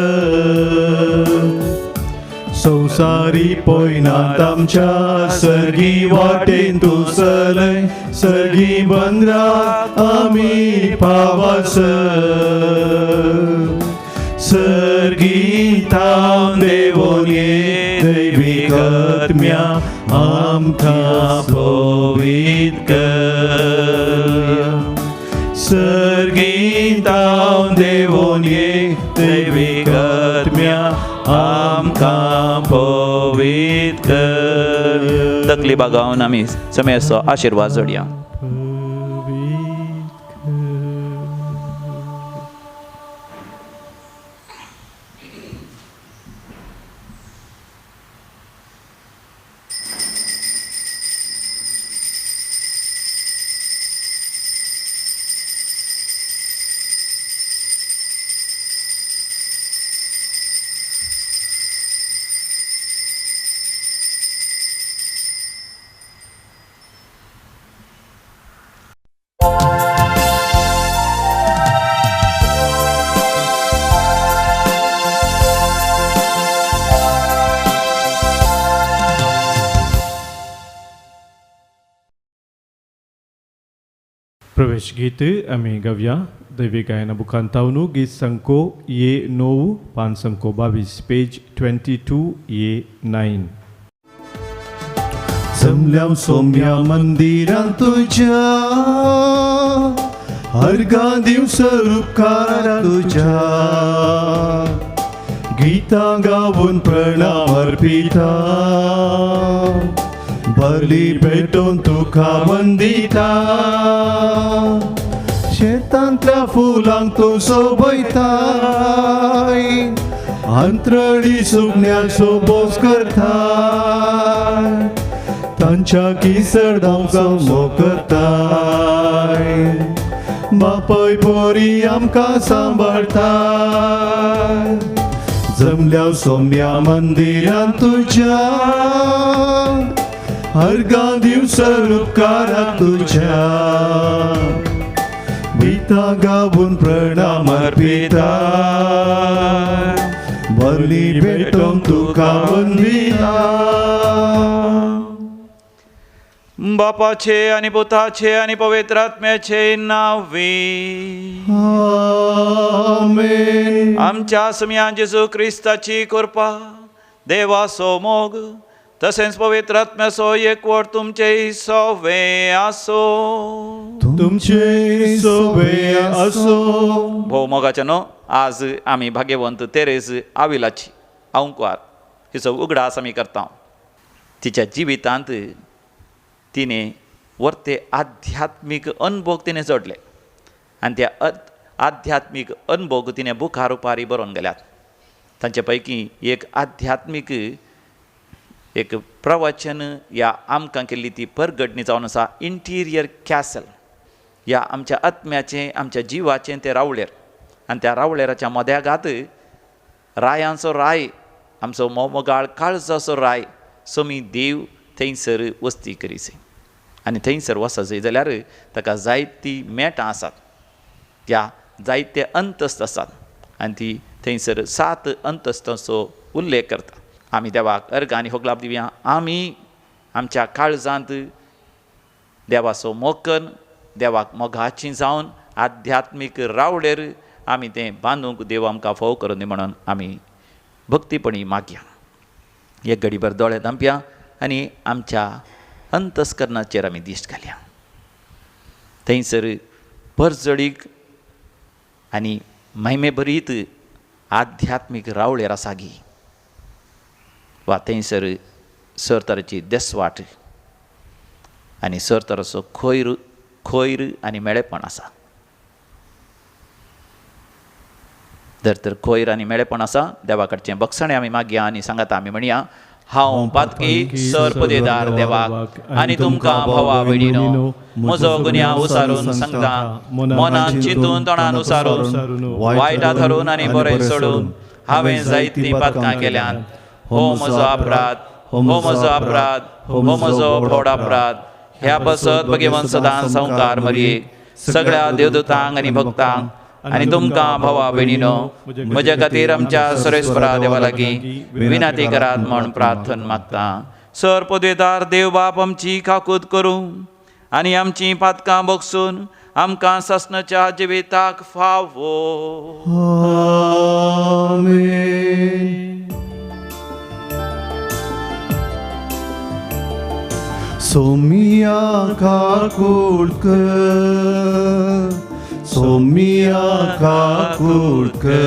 संवसारी पोयनात आमच्या सर्गी वाटेन तूं चलय, सर्गी बंदराक आमी पावासर. सर्गी थावन देवोनी दैवीक आत्म्या आमकां पवित्र कर. सर्गी थावन देवोनी दैवीक आत्म्या आमकां पवित्र कर. तकली बागावन आमी समेचो आशिर्वाद जोडया. प्रवेश गीत आमी गावया दैवी गायना बुकान तावनू गीत संको ए 9 522 पेज 22 ए 9। जमल्या सोम्या मंदिरां तुझ्या अर्घा दिवस उपकारा तुझ्या गीतां गावून प्रणाम अर्पिता बली भेटून तुका वंदिता शेतांतल्या फुलांक तूं सोबयताय अंत्रळी सुकण्यांक सोबोस करताय तांच्या किसर धांवचो मोग करताय बापय पोरी आमकां सांबाळताय जमल्या सोम्या मंदिरान तुझ्या अर्घा दिवसर उपकारा तुझ्या गीतां गावून प्रणाम अर्पिता बली भेटोवन तुका वंदिता। बापाचे आनी पुताचे आनी पवित्र आत्म्याचे नांवे आमेन। आमच्या सुम्या जेजू क्रिस्ताची कृपा देवाचो मोग तसेंच पवित्र आत्म्याचो एकवट तुमचे सोवे आसो। तुमचे सोवे आसो। भोव मोगाचे न्हू आज आमी भाग्यवंत तेरेज आविलाची आंकवार हिचो उगडास आमी करता। तिच्या जिवितांत तिणें वर्ते आध्यात्मीक अनुभव तिणें जोडले आनी त्या आध्यात्मीक अनुभव तिणें बुखार उपारी बरोवन गेल्यात। तांचे पैकी एक आध्यात्मीक एक प्रवचन ह्या आमकां केल्ली ती परगटणी जावन आसा इंटिरियर कॅसल ह्या आमच्या आत्म्याचें आमच्या जिवाचें तें रावळेर आनी त्या रावळेराच्या मद्यागात रायांचो राय आमचो मोमोगाळ काळजाचो राय सोमी देव थंयसर वस्ती करीसे आनी थंयसर वचत जाल्यार ताका जायतीं मेटां आसात त्या जायते अंतस्त आसात आनी ती थंयसर 7 अंतस्तांचो उल्लेख करता। आमी देवाक अर्घ आनी होगलाप दिवया। आमी आमच्या काळजांत देवाचो मोग करून देवाक मोगाची जावन आध्यात्मीक रावळेर आमी तें बांदूंक देव आमकां फोव करून दी म्हणून आमी भक्तीपणी मागया। एक घडीभर दोळे धांपया आनी आमच्या अंतस्करणाचेर आमी दिश्ट घालया। थंयसर परजळीक आनी महिमेभरीत आध्यात्मीक रावळेर आसा गी वा थंयसर सरतराची देसवाट आनी सरतराचो खैर खैर आनी मेळेपण आसा। जर तर खैर आनी मेळेपण आसा देवा कडचें बक्षणें आमी मागया आनी सांगाता आमी म्हणया हांव पातकी सर पदेदार देवाक आनी तुमकां भावा भयणीनो म्हजो गुन्यांव उसारून सांगता मनान चिंतून तोंडान उसारून वायटा धरून आनी बरें सोडून हांवें जायतीं पातकां केल्यांत। हो म्हजो अपराध, हो म्हजो अपराध, हो म्हजो व्हड अपराध। ह्या पासत भगवान सदां संवकार मरयेक सगळ्या देवदूतांक आनी भक्तांक आनी तुमकां भावा भयणीनो म्हज्या खातीर आमच्या सरेस्वरा देवा लागीं विनंती करात म्हूण प्रार्थना मागता। सर पदवेदार देव बाप आमची काकूत करूं आनी आमची पातकां बगसून आमकां सासणाच्या जिविताक फावो। आमेन। सोमिया काकूट कर, सोमिया काकूट कर,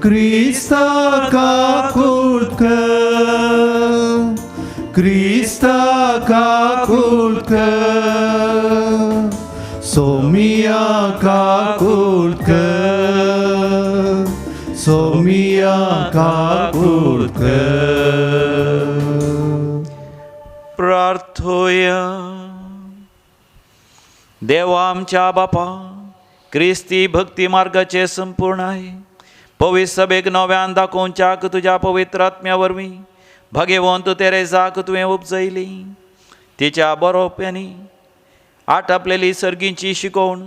क्रिस्ता काकूट कर, क्रिस्ता काकूट कर, सोमिया काकूट कर, सोमिया काकूट कर। प्रार्थोया। देवा आमच्या बापा क्रिस्ती भक्ती मार्गाचे संपूर्ण आहे पवित्र सभेक नव्यान दाखोवच्याक तुज्या पवित्र आत्म्या वरवीं भाग्यवंत तेरेजाक तुवें उपजयली तिच्या बरोवप्यांनी आटापलेली सर्गींची शिकोवण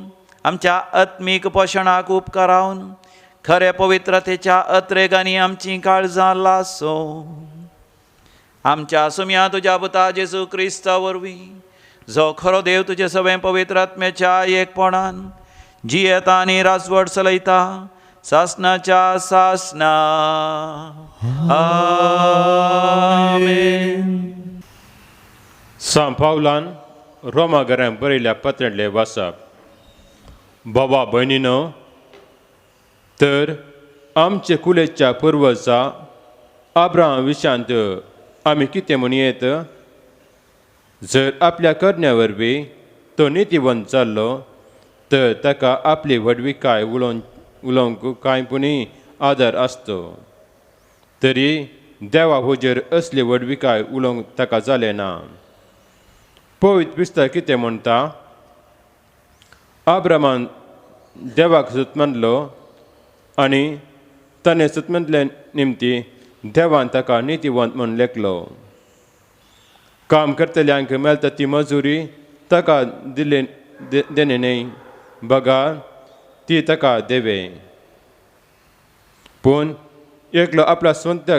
आमच्या आत्मीक पोशणाक उपकारावन खऱ्या पवित्रतेच्या अत्रेगांनी आमची काळजां लासो। आमच्या सुम्या तुज्या पुता जेजू क्रिस्ता वरवीं जो खरो देव तुजे सवें पवित्र आत्म्याच्या एकपणान जियेता आनी राजवट चलयता सासनाच्या सासना. आमेन. सांत पावलान रोमा घरांत बरयल्या पत्रांतलें वाचप. बाबा भयणीनो, तर आमचे कुलेच्या पुर्वजा आब्राहाम विशांत आमी कितें म्हणयेत? जर आपल्या करण्या वरवीं तो नितीवंत जाल्लो तर ताका आपली व्हडविकाय उलोवंक कांय पुणी आदार आसतो, तरी देवा हुजेर असली व्हडविकाय उलोवंक ताका जालें ना. पवित्र पुस्तक कितें म्हणटा? आब्रामान देवाक सुतमनलो आनी ताणें सुतमनले निमती देवान ताका नितीवंत म्हूण लेखलो. काम करतल्यांक मेळटा ती मजुरी ताका दिल्ले देणे न्हय, बगा ती ताका देवे. पूण एकलो आपल्या स्वता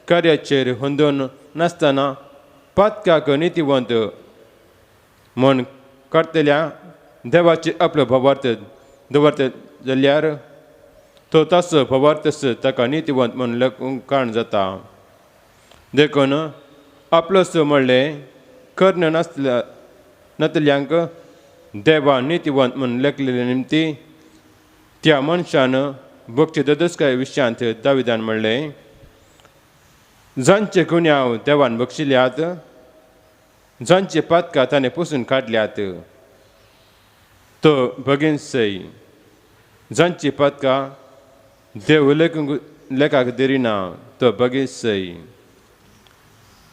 कार्याचेर हुंदून नासतना पातकाक नितीवंत म्हूण काडटल्या देवाचे आपलो भावार्थ दवरता जाल्यार तो ताचो भावार्थच ताका नितीवंत म्हूण लेखूंक कारण जाता. देखून आपलोच म्हणलें कर्ण नासल्या नातल्यांक देवा नितीवंत म्हूण लेखलेले निमती त्या मनशान भोगचे ददस्काय विशयांत दाविदान म्हणलें, जांचे गुन्यांव देवान बक्षिल्यात, जांचे पातकां ताणें पुसून काडल्यात, तो भगीन सय. जांची पातकां देव लेखूंक लेखाक धरिना तो भगीन सय.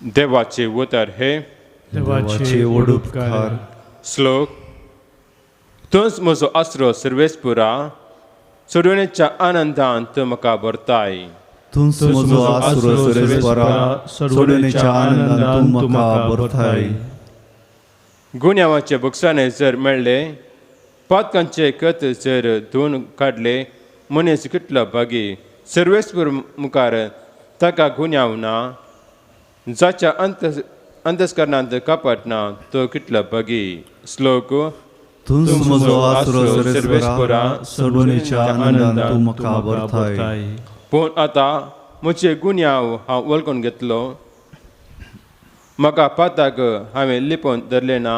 देवाचे उतर हे देवाचे व्हड उपकार. श्लोक. तूंच म्हजो आसरो सर्वेस्पुरा, सोडवणेच्या आनंदान तूं म्हाका भरताय. तूंच म्हजो आसरो सर्वेस्परा, सोडवणेच्या आनंदान तूं म्हाका भरताय. गुन्यांवाचे भोगसाणे जर मेळ्ळे, पातकांचे कत जर धुवन काडले, मनीस कितलो भागी. सर्वेस्पर मुखार ताका गुन्यांव ना, जाच्या अंतस्करणांत कपट ना तो कितलो भागी. श्लोक. तूंच म्हजो आसरो सर्वेस्परा, सोडवणेच्या आनंदान तूं म्हाका भरताय. पूण आतां म्हजे गुन्यांव हांव वळखून घेतलो, म्हाका पाताक हांवें लिपोवन धरलें ना.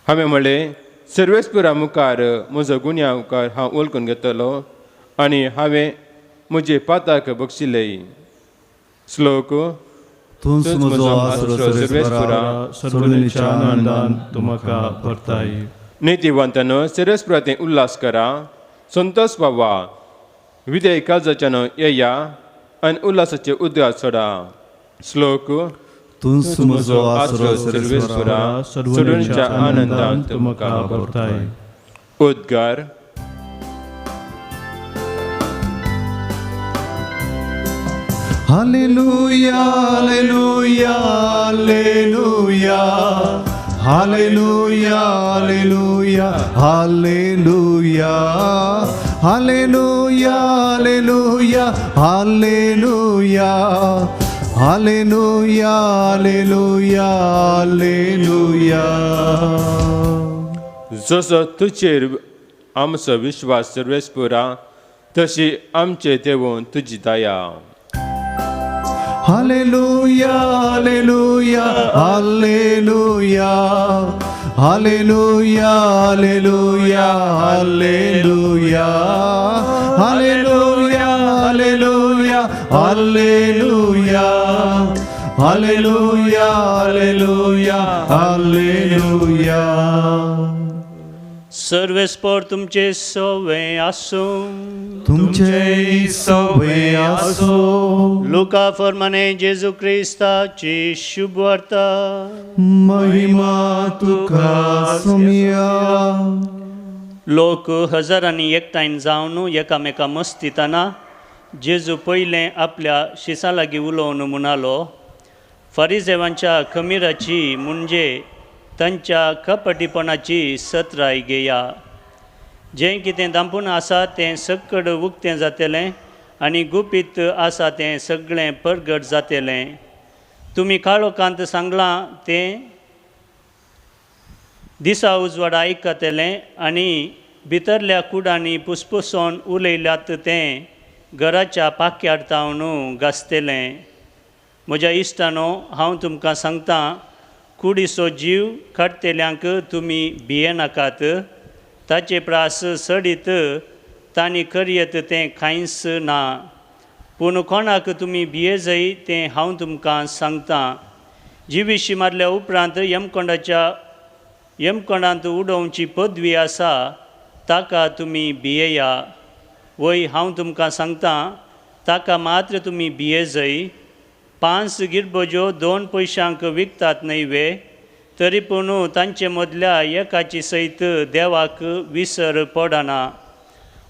हांवें म्हणलें, सर्वेस्परा मुखार म्हजो गुन्यांवकार हांव वळखून घेतलो आनी हांवें म्हजे पाताक बक्षिलें. श्लोक. तूंच म्हजो आसरो सर्वेस्परा, सोडवणेच्या आनंदान तूं म्हाका भरताय. नितीवंतानो सर्वेस्परा तें उल्हास करा, संतोष पावा, विधेय काळजाच्यान येया आनी उल्हासाचे उद्गार सोडा. श्लोक. तूंच म्हजो आसरो सर्वेस्परा, सोडवणेच्या आनंदान तूं म्हाका भरताय. उद्गार. Hallelujah, hallelujah, hallelujah, hallelujah, hallelujah, hallelujah, hallelujah, hallelujah, hallelujah, hallelujah, hallelujah, hallelujah. जसो तुजेर आमचो विश्वास सर्वेस्पुरा, तशी आमचे देवून तुजी दया. Hallelujah, hallelujah, hallelujah, hallelujah, hallelujah, hallelujah, hallelujah, hallelujah, hallelujah, hallelujah, hallelujah, hallelujah. सर्वेस्पर तुमचे सवे आसूं. तुमचे सवे आसूं. लुका फर्माने जेजू क्रिस्ताची शुभवार्ता. महिमा तुका सोमिया. लोक हजारांनी एकठांय जावन एकामेका मस्तितना जेजू पयलें आपल्या शिसां लागीं उलोवन म्हणालो, फारिजेवांच्या खमिराची म्हणजे तांच्या कपटीपणाची सत्राय घेया. जें कितें दांपून आसा तें सक्कड उक्तें जातलें आनी गुपीत आसा तें सगळें परगट जातलें. तुमी काळोखांत सांगलां तें दिसा उजवाड आयकतलें आनी भितरल्या कुडांनी पुसपुसोन उलयल्यात तें घराच्या पाक्यार तावन गाजतलें. म्हज्या इश्टानो, हांव तुमकां सांगतां, कुडीचो जीव काडटल्यांक तुमी भियेनाकात. ताचे प्रास चडीत तांणी करयेत तें कांयच ना. पूण कोणाक तुमी भियेजय तें हांव तुमकां सांगतां. जिविशी मारल्या उपरांत यमकोंडांत उडोवची पदवी आसा ताका तुमी भियेया. वय, हांव तुमकां सांगतां, ताका मात्र तुमी भियेजय. 5 गिरबज्यो 2 पयशांक विकतात न्हय वे? तरी पूण तांचे मदल्या एकाची सयत देवाक विसर पडना.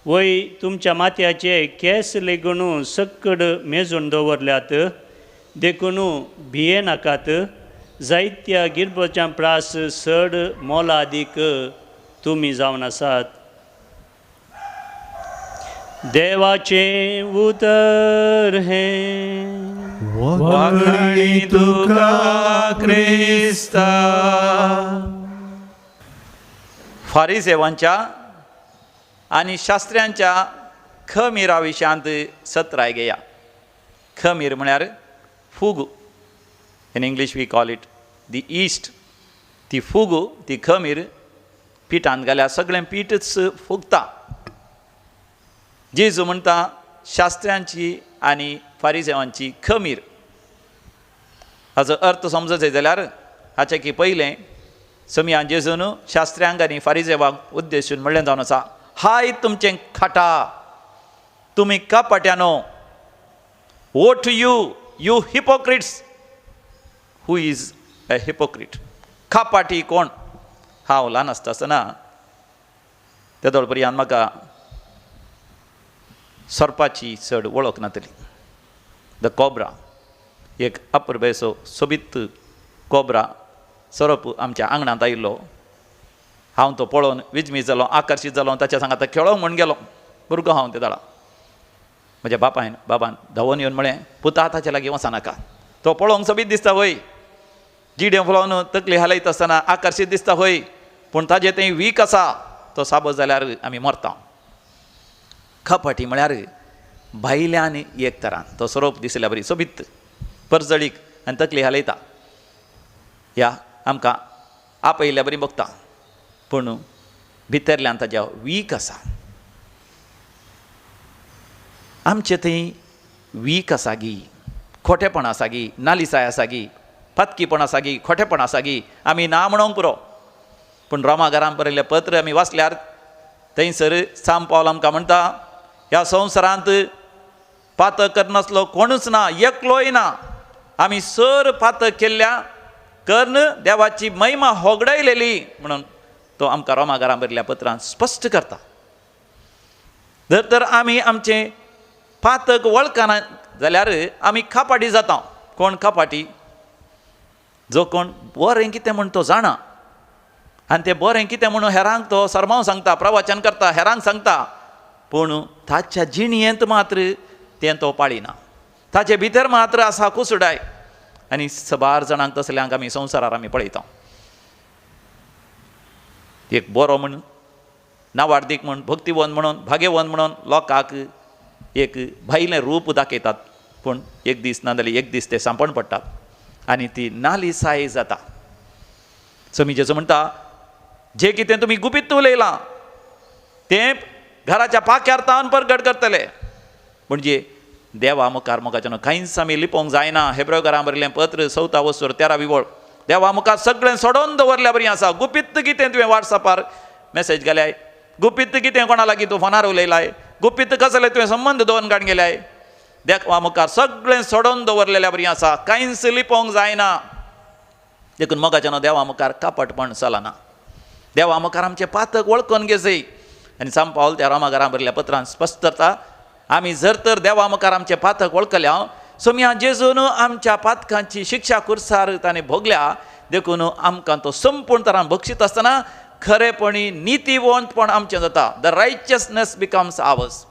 वय, तुमच्या माथ्याचे केंस लेगून सक्कड मेजून दवरल्यात. देखून भियेनाकात. जायत्या गिरबज्यां प्रास चड मोलादीक तुमी जावन आसात. देवाचें उतर हें. वाखाणी तुका क्रिस्ता. फारिसेवांच्या आनी शास्त्र्यांच्या खमीरा विशयांत सत्राय घेया. खमीर म्हळ्यार फूग. In English we call it the yeast. ती फूग, ती खमीर पिठांत घाल्यार सगळें पीठच फुगता. जेजू म्हणटा शास्त्र्यांची आनी फारिसेवांची खमीर. हाचो अर्थ समजत जाल्यार हाचे की पयलें समियान जेजून शास्त्र्यांक आनी फारिसेवांक उद्देशून म्हणलें जावन आसा, हाय तुमचें खाटा, तुमी कपाट्यानो. Woe to you, you hypocrites. Who is a hypocrite? कपाटी कोण? हांव ल्हान आसता आसतना तेदोळ पर्यंत म्हाका सोरपाची चड वळख नातली. The cobra, एक अपुरबायेचो सोबीत कोब्रा सोरोप आमच्या आंगणांत आयिल्लो. हांव तो पळोवन विजमीत जालो, आकर्शीत जालो. ताच्या सांगात खेळोंक म्हूण गेलो. भुरगो हांव ते दाळा. म्हज्या बापायन बाबान धांवून येवन म्हळें, पुता ताच्या लागीं वचनाका, तो पळोवंक सोबीत दिसता वय, जिडे फुलोवन तकली हालयत आसतना आकर्शीत दिसता वय, पूण ताजें थंय वीक आसा, तो साबो जाल्यार आमी मरता. कपाटी म्हळ्यार भायल्यान एक तरान तो सोरोप दिसल्या बरी सोबीत परजळीक आनी तकली हालयता, ह्या आमकां आपयिल्ल्या बरी बगता, पूण भितरल्यान ताज्या वीक आसा. आमचे थंय वीक आसा गी, खोटेपण आसा गी, नालिसाय आसा गी, पातकीपण आसा गी, खोटेपण आसा गी, आमी ना म्हणोंक पुरो. पूण रोमा घरान बरयल्लें पत्र आमी वाचल्यार थंयसर सांत पावल आमकां म्हणटा, ह्या संवसारांत पातक करनासलो कोणूच ना, एकलोय ना. आमी सर पातक केल्ल्या कर्ण देवाची महिमा होगडायलेली म्हणून तो आमकां रोमा घरान बरयल्ल्या पत्रान स्पश्ट करता. जर तर आमी आमचें पातक वळखना जाल्यार आमी कपाटी जाता. कोण कपाटी? जो कोण बरें कितें म्हूण तो जाणा आनी तें बरें कितें म्हणून हेरांक तो सरमांव सांगता, प्रवचन करता, हेरांक सांगता, पूण ताच्या जिणयेंत मात्र तें तो पाळिना. ताचे भितर मात्र आसा कुसुडाय. आनी सबार जाणांक तसल्यांक आमी संवसारार आमी पळयता. एक बरो म्हूण, नावार्दीक म्हूण, भक्तिवंत म्हणून, भाग्यवंत म्हणून लोकांक एक भायलें रूप दाखयतात, पूण एक दीस ना जाल्यार एक दीस ते सांपण पडटात आनी ती नालिसाय जाता. समी जेजू म्हणटा, जे कितें तुमी गुपीत उलयलां तें घराच्या पाक्यार तावन परगट करतले. म्हणजे देवा मुखार मोगाच्यान कांयच आमी लिपोवंक जायना. हेब्रेव घरां बरयल्लें पत्र 4 वस्तूर 13 वळ, देवा मुखार सगळें सोडोवन दवरल्या बरी आसा. गुपीत कितें तुवें वॉट्सएपार मॅसेज घाल्याय, गुपीत कितें कोणा लागीं तूं फोनार उलयलाय, गुपीत कसले तुवें संबंद दवरून काडून गेल्याय, देवा मुखार सगळें सोडोवन दवरलेल्या बरी आसा, कांयच लिपोवंक जायना. देखून मोगाच्यान देवा मुखार कपटपण चलना. देवा मुखार आमचें पातक वळखून घेजय. आनी सांत पावल त्या रोमा घरां बरयल्ल्या पत्रान स्पश्ट करता, आमी जर तर देवा मुखार आमचें पातक वळखल्या, सोमया जेजून आमच्या पातकांची शिक्षा कुर्सार ताणें भोगल्या, देखून आमकां तो संपूर्ण तरान बक्षीत आसतना खरेपणी नितीवंतपण आमचें जाता. The righteousness becomes ours.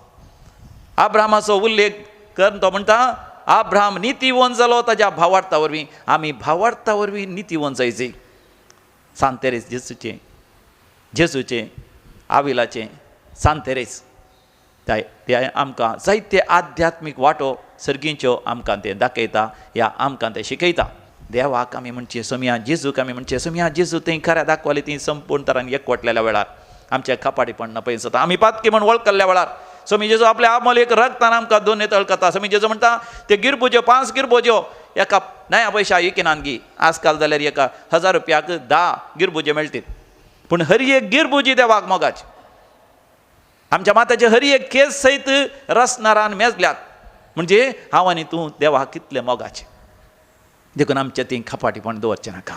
आब्रामाचो उल्लेख करून तो म्हणटा, आब्राम नितीवंत जालो ताज्या भावार्था वरवीं. आमी भावार्था वरवीं नितीवंत जायचे. सांत तेरेज जेजूचें जेजूचें आविलाचें सांतेरेस ते आमकां जायते आध्यात्मीक वांटो सर्गींच्यो आमकां ते दाखयता या आमकां ते शिकयता. देवाक आमी म्हणचे सोमया जेजूक आमी म्हणचे सोमया जेजू थंय खऱ्या दाखवली ती संपूर्ण तरान एकवटलेल्या वेळार आमच्या कपाटीपण न पळय जाता आमी पातकी म्हण वळखल्ल्या वेळार सोमी जेजू आपल्या आमोल एक रगतान आमकां दोन तळकता. सोमी जेजू म्हणटा ते गिरबुज्यो 5 गिरबुज्यो एका नया पयशा इकिनान गी आजकाल जाल्यार एका 1000 रुपयाक 10 गिरबुजे मेळटीत पूण हर एक गिरबुजी देवाक मोगाची. आमच्या माताचे हर एक केस सयत रसनारान मेजल्यात म्हणजे हांव आनी तूं देवाक कितले मोगाचे. देखून आमच्या ती खपाटीपण दवरचें नाका.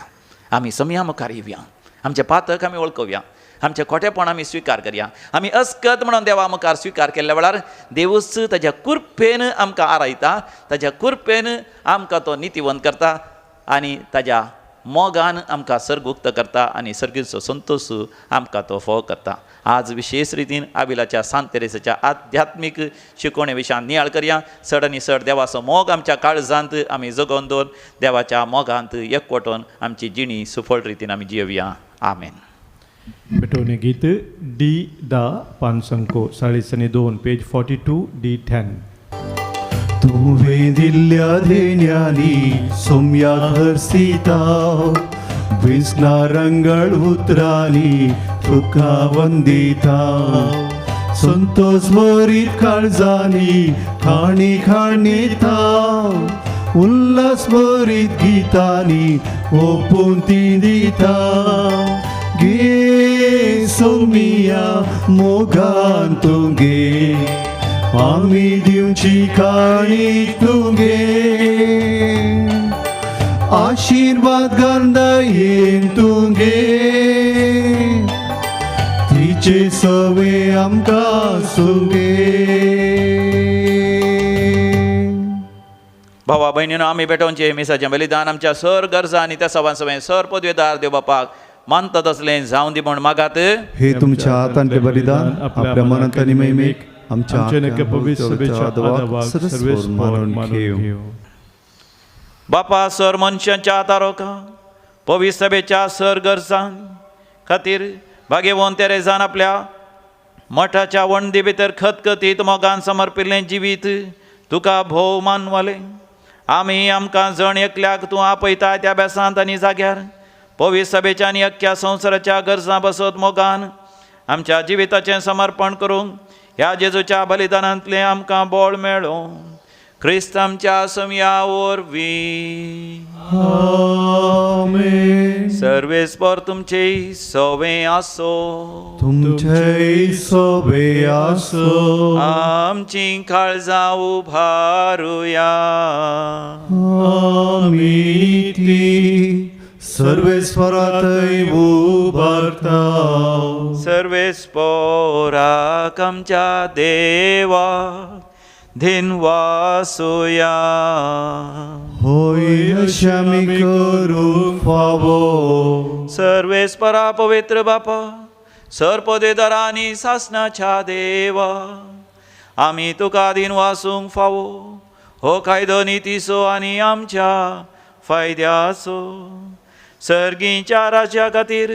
आमी समया मुखार येवया, आमचें पातक आमी वळखुया, आमचें खोटेपण आमी स्विकार करया. आमी अस्कत म्हणून देवा मुखार स्विकार केल्ल्या वेळार देवूच ताज्या कृपेन आमकां आरायता, ताज्या कृपेन आमकां तो नितीवंत करता आनी ताज्या मोगान आमकां सर्गुक्त करता आनी सर्गीचो संतोश आमकां तो फोव करता. आज विशेष रितीन आबिलाच्या सांत तेरेसाच्या आध्यात्मीक शिकवणे विशयान नियाळ करया. चड आनी चड देवाचो मोग आमच्या काळजांत आमी जगोवन दवर, देवाच्या मोगांत एकवटून आमची जिणी सुफळ रितीन आमी जियोवया. आमेन. पेटोवणे गीत डी 10 542 पेज 42 डी 10. तुवें दिल्ल्या देण्यांनी सोम्याक हरसिता विसना रंगळ उतरांनी तुका वंदिता संतोष भरीत काळजांनी खाणी खाणीता उल्हास भरीत गितांनी ओपून ती दिता गे सोमिया मोगान तुगे आमी दिवची काणी तुगे आशीर्वाद गांधायेन तुगे तिचे सवे आमकां सुगे. भावा भयणीनो आमी भेटोवचें मिसाचें बलिदान आमच्या सर गरजा आनी त्या सवान सवें सर पदवेदार देव बापाक मानता तसलें जावं दी म्हूण मागात. हे तुमच्या हातांतलें बलिदान आपल्या मनांत आनी महिमेक आमच्या बापा सर मनशांच्या तारोका पवित्र सभेच्या सर गरजां खातीर भाग्यवंत तेरेजान आपल्या मठाच्या वणदी भितर खतखतीत मोगान समर्पिल्लें जिवीत तुका भोव मानवालें. आमी आमकां जण एकल्याक तूं आपयता त्या बेसांत आनी जाग्यार पवित्र सभेच्या आनी अख्ख्या संवसाराच्या गरजां बसत मोगान आमच्या जिविताचें समर्पण करूंक ह्या जेजूच्या बलिदानांतलें आमकां बळ मेळों. क्रिस्त आमच्या समया वरवीं. आमेन. सर्वेस्पर तुमचे सवे आसो तुमचे सवे आसो. आमची काळजां उभारुया. आमी ती सर्वेस्परातय उबारता. सर्वेस्पराक आमच्या देवा धिनवासुया. होय अशें आमी करूंक फावो. सर्वेस्परा पवित्र बापा सर पदेदारा आनी सासणाच्या देवा आमी तुका दिनवासूंक फावो हो कायदो नितीचो आनी आमच्या फायद्याचो. सर्गीच्या राज्या खातीर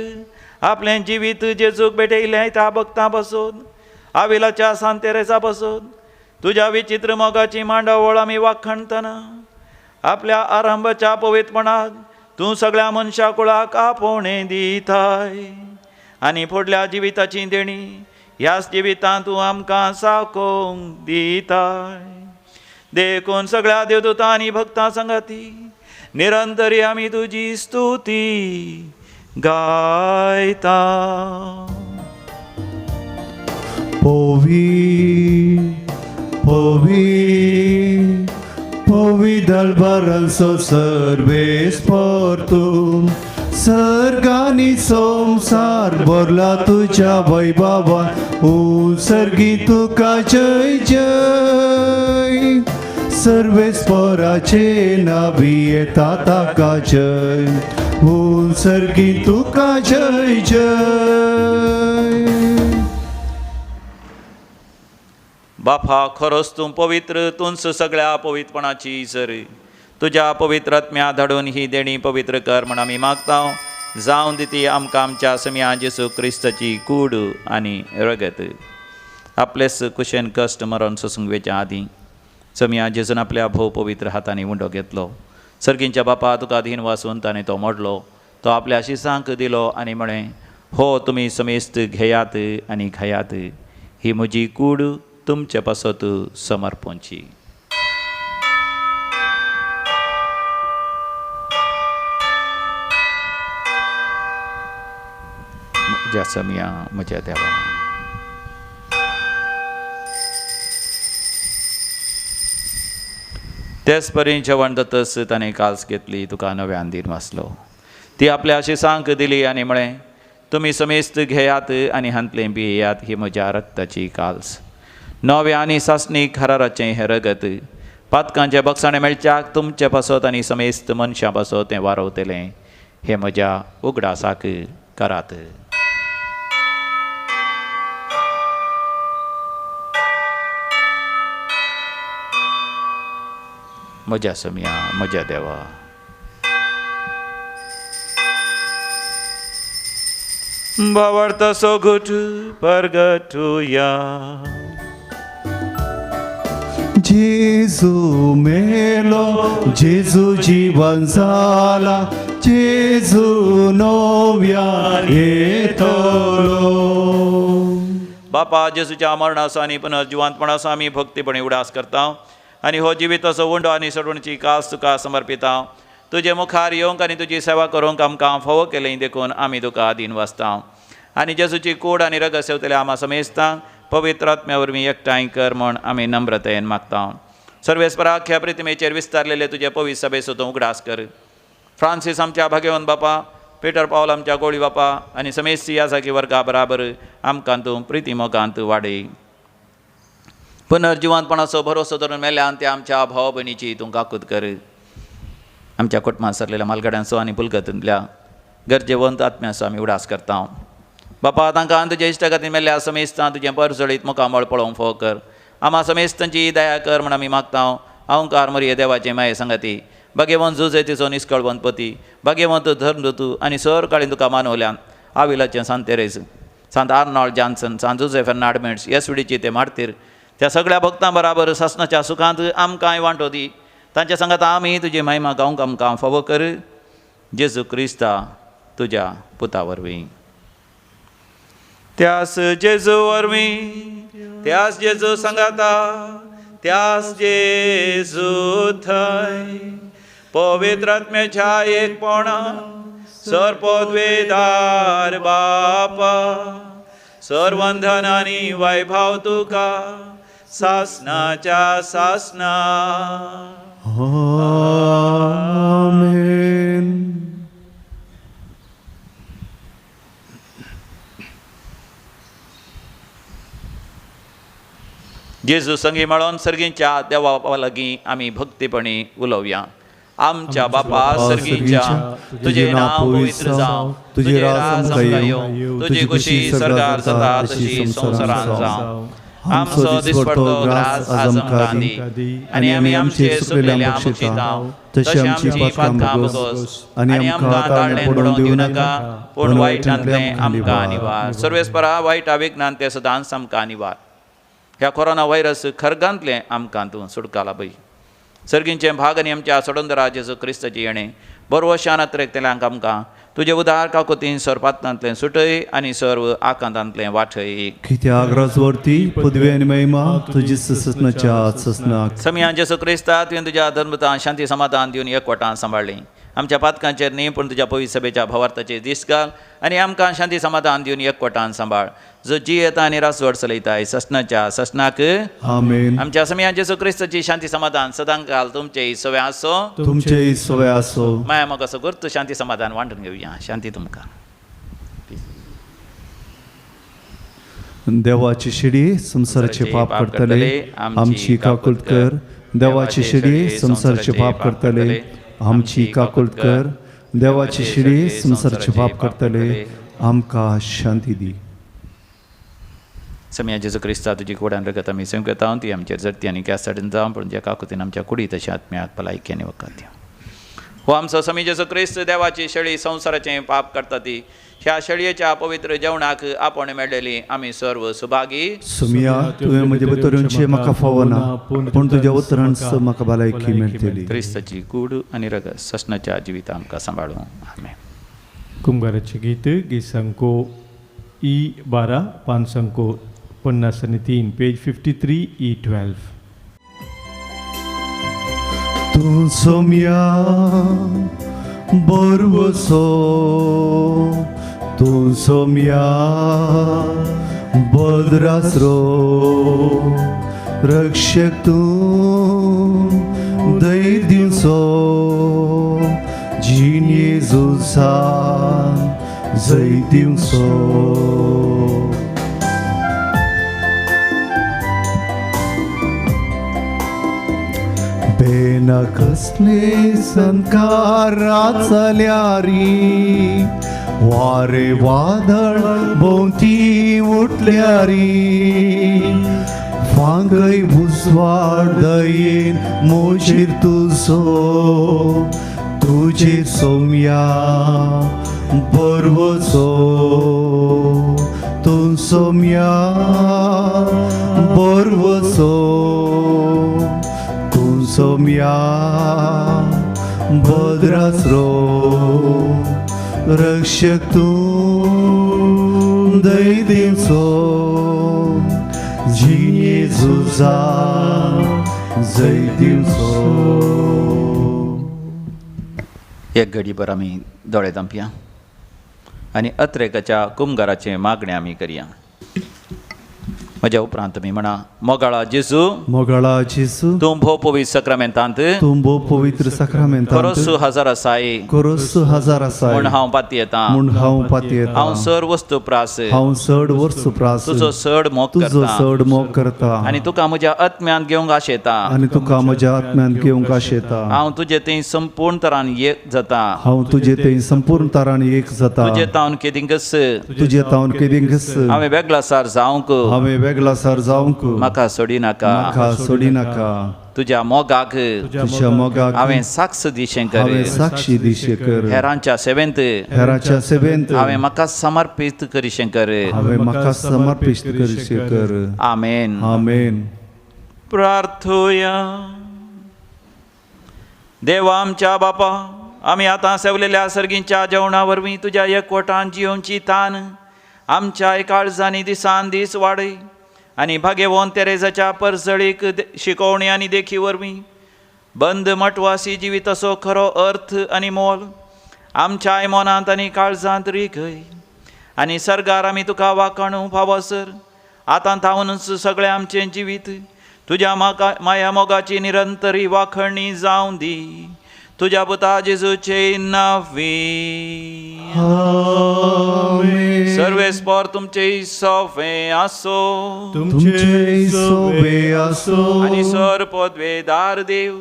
आपलें जिवीत जेजूक भेटयलें त्या भक्तां पासून आविलाच्या सांतेरेसा पासून तुज्या विचित्र मोगाची मांडावळ आमी वाखणतना आपल्या आरंभाच्या पवित्रपणाक तूं सगळ्या मनशा कुळाक आपोवणें दिताय आनी फुडल्या जिविताची देणी ह्याच जिवितांत तूं आमकां साकोवंक दिताय. देखून सगळ्या देवदूतां आनी भक्तां संगाती निरंतरी आमी तुजी स्तुती गायता. पवी पवी पवी दलबारांचो सर्वेस्पर तूं सर्गानी संवसार भरला तुज्या वैभवान उत्सर्गी तुका जय जय. सर्वेस्पराचे नावी येता ताका जय उत्सर्गी तुका जय जय. बापा खरोच तूं पवित्र तूंच सगळ्या पवित्रपणाची सर तुज्या पवित्र आत्म्या धाडून ही देणी पवित्र कर म्हण आमी मागता. जावन दी ती आमकां आमच्या समिया जेजू क्रिस्ताची कूड आनी रगत. आपलेच कुशेन कश्ट मरण सोसूंक वेच्या आदीं समिया जेजून आपल्या भोव पवित्र हातांनी उंडो घेतलो. सर्गींच्या बापा तुका अधीन वासून ताणें तो मोडलो, तो आपल्या शिसांक दिलो आनी म्हळें, हो तुमी समेस्त घेयात आनी खायात, ही म्हजी कूड तुमचे पासत समर्पणची. म्हज्या समिया म्हज्या देवा. तेच परी जेवण जातच ताणें काल्स घेतली, तुका नव्यान दीन वाचलो, ती आपल्या शिसांक दिली आनी म्हळें, तुमी समेस्त घेयात आनी हांतलें पियेयात, ही म्हज्या रक्ताची काल्स, नव्या आनी सासणी खराराचें हें रगत, पातकांचें बक्षाणें मेळच्याक तुमचे पासत आनी समेस्त मनशां पासत तें वारवतलें, हें म्हज्या उगडासाक करात. म्हज्या समिया म्हज्या देवा. भावार्थ सोगुट परगटुया. जेजू मेलो, जेजू जीवन जाला, जेजू नव्यान येतलो. बापा जेजूच्या मरणाचो आनी पुनर्जिवंतपणाचो आमी भक्तीपणी उडास करता आनी हो जिविताचो उंडो आनी सोडवणची कास तुका समर्पिता. तुजे मुखार येवंक आनी तुजी सेवा करूंक आमकां फावो केलें देखून आमी तुका आदीन वाचता. आनी जेजूची कूड आनी रगत सेवतले आमा समेस्तांक पवित्र आत्म्या वरवीं एकठांय कर म्हूण आमी नम्रतायेन मागता. सर्वेस्परा ह्या प्रतिमेचेर विस्तारलेले तुजे पवित्र सभेचो तूं उगडास कर. फ्रांसीस आमच्या भाग्यवंत बापा, पिटर पावल आमच्या गोळी बापा आनी समेस्त याजाकी वर्गा बराबर आमकां तूं प्रिती मोगांत वाडय. पुनर्जिवंतपणाचो भरोसो धरून मेल्यान त्या आमच्या भाव भयणीची तूं काकूत कर. आमच्या कुटुंबांत सरलेल्या मालगाड्यांचो आनी बुलगतींतल्या गरजेवंत आत्म्याचो आमी उडास करता. बापा तांकां तुज्या इश्टागतीन मेल्ल्या समेस्तां तुजें परजळीत मुखामळ पळोवंक फावो कर. आमा समेस्तांची दया कर म्हूण आमी मागता. अहंकार मरिये देवाचे माये संगती, भाग्यवंत जुजेतीचो निस्कळवंत पती, भाग्यवंत धर्मदूत आनी सर काळीन तुका मानवल्यान आविलाचें सांत तेरेज, सांत आर्नॉल्ड जॉन्सन, सांत जुजे फेर्नाड मेट्स, येसुडीची ते मार्तीर, त्या सगळ्या भक्तां बराबर सासनाच्या सुखांत आमकांय वांटो दी. तांच्या सांगात आमी तुजी महिमा गावंक आमकां फावो कर. जेजू क्रिस्ता तुज्या पुता वरवीं. त्यास जेजू वरवीं, त्यास जेजू सांगाता, त्यास जेजू थंय पवित्र आत्म्याच्या एकपणा सर पदवेदार बापा, सर्वंधन आनी वैभव तुका सासनाच्या सासना. आमेन. जेजू संगी मेळोन सर्गींच्या देवा लागीं आमी भक्तीपणी उलोवया. आमच्या बापा सर्गींच्या, तुजें नांव पवित्र जावं, तुजें राज आमकां येवं, तुजी खुशी स्वर्गार जाता तशी संवसारांत जावं. आमचो दिसपडतो ग्रास आज आमकां दी आनी आमी आमचे सुकलेल्या बक्षिता तशी आमची पातकां भोगोस आनी आमकां ताळणें पडोवन दिवं नाका, पूण वायटांतलें आमकां निवार. सर्वेस्परा वायट विघ्नान ते सदांच आमकां निवार. ह्या कोरोना व्हायरस खरगांतलें आमकां तूं सुटका लाभय. सर्गींचें भाग आनी आमच्या सोडंदरा जेजू क्रिस्ताची येणें बरवशान अत्रेकतल्यांक आमकां तुजे उदार काकुतीन सर्पांतलें सुटय आनी सर्व आकांतांतलें वाटय. कित्याक राजवर्ती पदवी आनी महिमा तुजी ससनाच्या ससनाक. समिया जेजू क्रिस्ता तुवें तुज्या धर्मतान शांती समाधान दिवन एकवटान सांबाळ्ळी. आमच्या पातकांचेर न्ही पूण तुज्या पवित्र सभेच्या भावार्थाचेर दीस घाल आनी आमकां शांती समाधान दिवन एकवटान सांबाळ. जो जियेता आनी रासवड चलयताय ससनाच्या ससनाक. आमेन. आमच्या समिया जेजू क्रिस्ताची शांती समाधान सदांकाल तुमचे सवे आसो, तुमचे सवे आसो. माया मग असो गुर्त शांती समाधान वांटून घेवया. शांती तुमकां. देवाची शिडी संवसाराचे पाप करतले आमची काकुळट कर. देवाची शिडी संवसाराचे पाप करतले आमची काकुळट कर. देवाची शिडी संवसाराचे पाप करतले आमकां शांती दी. समिया जेजू क्रिस्ता तुजी कोडान रगत आमी संकता ती आमचेर जडती आनी गॅस साडून जावं, पूण ज्या काकुतीन आमच्या कुडी तशें आत्म्याक भलायकी आनी वखद दिवं. हो आमचो समी जेजू क्रिस्त देवाची शेळी संवसाराचें पाप करता ती ह्या शेळयेच्या पवित्र जेवणाक आपण मेळ्ळेली आमी सर्व सुभागी. सोमिया तुवें म्हजे भितर येवचें म्हाका फावना, पूण तुज्या उतरान म्हाका भलायकी मेळटली. क्रिस्ताची कूड आनी रगत ससनाच्या जिविता आमकां सांबाळूं. आमेन. कुमगाराचें गीत गीत ई 12 553 पेज 53 E 12. तूं सोम्या बरवसो, तूं सोम्या बद्रासरो, रक्षक तूं धैर्य दिवचो, जिणे झुजान जैत दिवचो. बेना कसले संकारा चल्यारी, वारे वादळ भोंवती उठल्यारी, फांगय उजवाड दयेन मोजीर तुजो, तुजे सोम्या बरवचो, तूं सोम्या बरवचो, तूं सोम्या भद्रासरो, रक्षक तूं धैर्य दिवचो, जिणे झुजान जैत दिवचो. एक घडीभर आमी दोळे धांपया आनी अत्रेकाच्या कुमगाराचें मागणें आमी करया. म्हज्या उपरांत तुमी म्हणा, मोगाळा जेजू, मोगाळा जेजू, तूं भोव पवित्र साक्रामेंतांत, तूं भोव पवित्र साक्रामेंतांत, खरोस हजार आसाय, खरोस हजार आसाय, म्हूण हांव पातयेतां, म्हूण हांव पातयेतां, हांव चड वस्तू प्रास, हांव चड वस्तू प्रास, तुजो चड मोग करता, तुजो चड मोग करता, आनी तुका म्हज्या आत्म्यांत घेवंक आशेता, आनी तुका म्हज्या आत्म्यांत घेवंक आशेता, हांव तुजे थंय संपूर्ण तरान एक जाता, हांव तुजे थंय संपूर्ण तरान एक जाता, तुजे तावन केदिंकच, तुजे तावन केदिंकच, हांवें वेगळासार जावंक, हांवें वेगळासार जावंक, म्हाका सोडिनाका, म्हाका सोडिनाका, तुज्या मोगाक, तुज्या मोगाक हांवें साक्ष दिशें कर, हांवें साक्षी दिशें कर, हेरांच्या सेवेंत, हेरांच्या सेवेंत, हांवें म्हाका समर्पीत करिशें कर, हांवें म्हाका समर्पीत करिशें कर. आमेन. आमेन. प्रार्थुया. देवा आमच्या बापा, आमी आतां सेवलेल्या सर्गींच्या जेवणा वरवीं तुज्या एकवटान जियोवची तान आमच्या काळजांनी दिसान दीस वाडय आनी भागेवोन तेरेजाच्या परजळीक शिकोवणी आनी देखी वरवीं बंद मटवासी जिविताचो खरो अर्थ आनी मोल आमच्याय मनांत आनी काळजांत रिगय आनी सर्गार आमी तुका वाखाणू फावोसर आतां थावनूच सगळें आमचें जिवीत तुज्या माया मोगाची निरंतरी वाखणी जावं दी. तुज्या पुता जेजूचे नांवी. आमेन. सर्वेस्पर तुमचे सोवे आसो, तुमचे सोवे आसो, आनी सर पदवेदार देव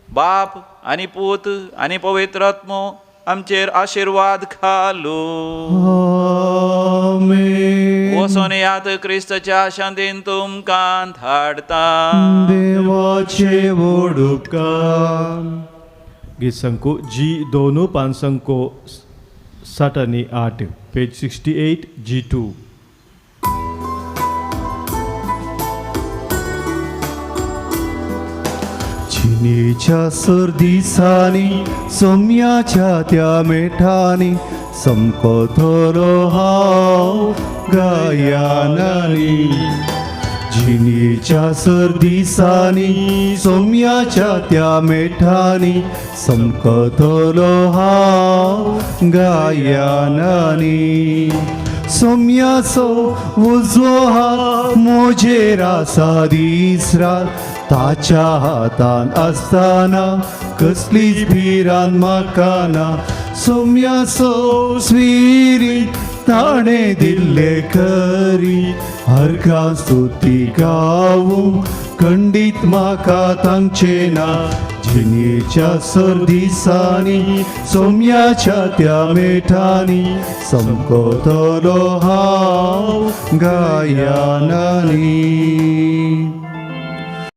बाप आनी पूत आनी पवित्र आत्मो आमचेर आशिर्वाद घालू. आमेन. वचोन यात क्रिस्ताच्या शांतीन तुमकां धाडता. देवाचे वडुपकार. गीत संको जी 2 568 पेज 68 जी 2. जिणेच्या सर्दिसांनी सोम्याच्या त्या मेठांनी समको थरो हांव गायनांनी, जिणेच्या सर्दिसांनी सोम्याच्या त्या मेठांनी समको थरो हांव गायनांनी, सोम्याचो उजवो हात म्हजेर आसा दीस रात, ताच्या हातान आसतना कसलीच भिरांत म्हाका ना, सोम्याचो स्पिरीत ताणें दिल्ले खरी, हरका स्तुती गावूं खंडीत म्हाका तांचें ना, जिणेच्या सर्दिसांनी सोम्याच्या त्या मेठांनी समको तलो हांव गायनांनी.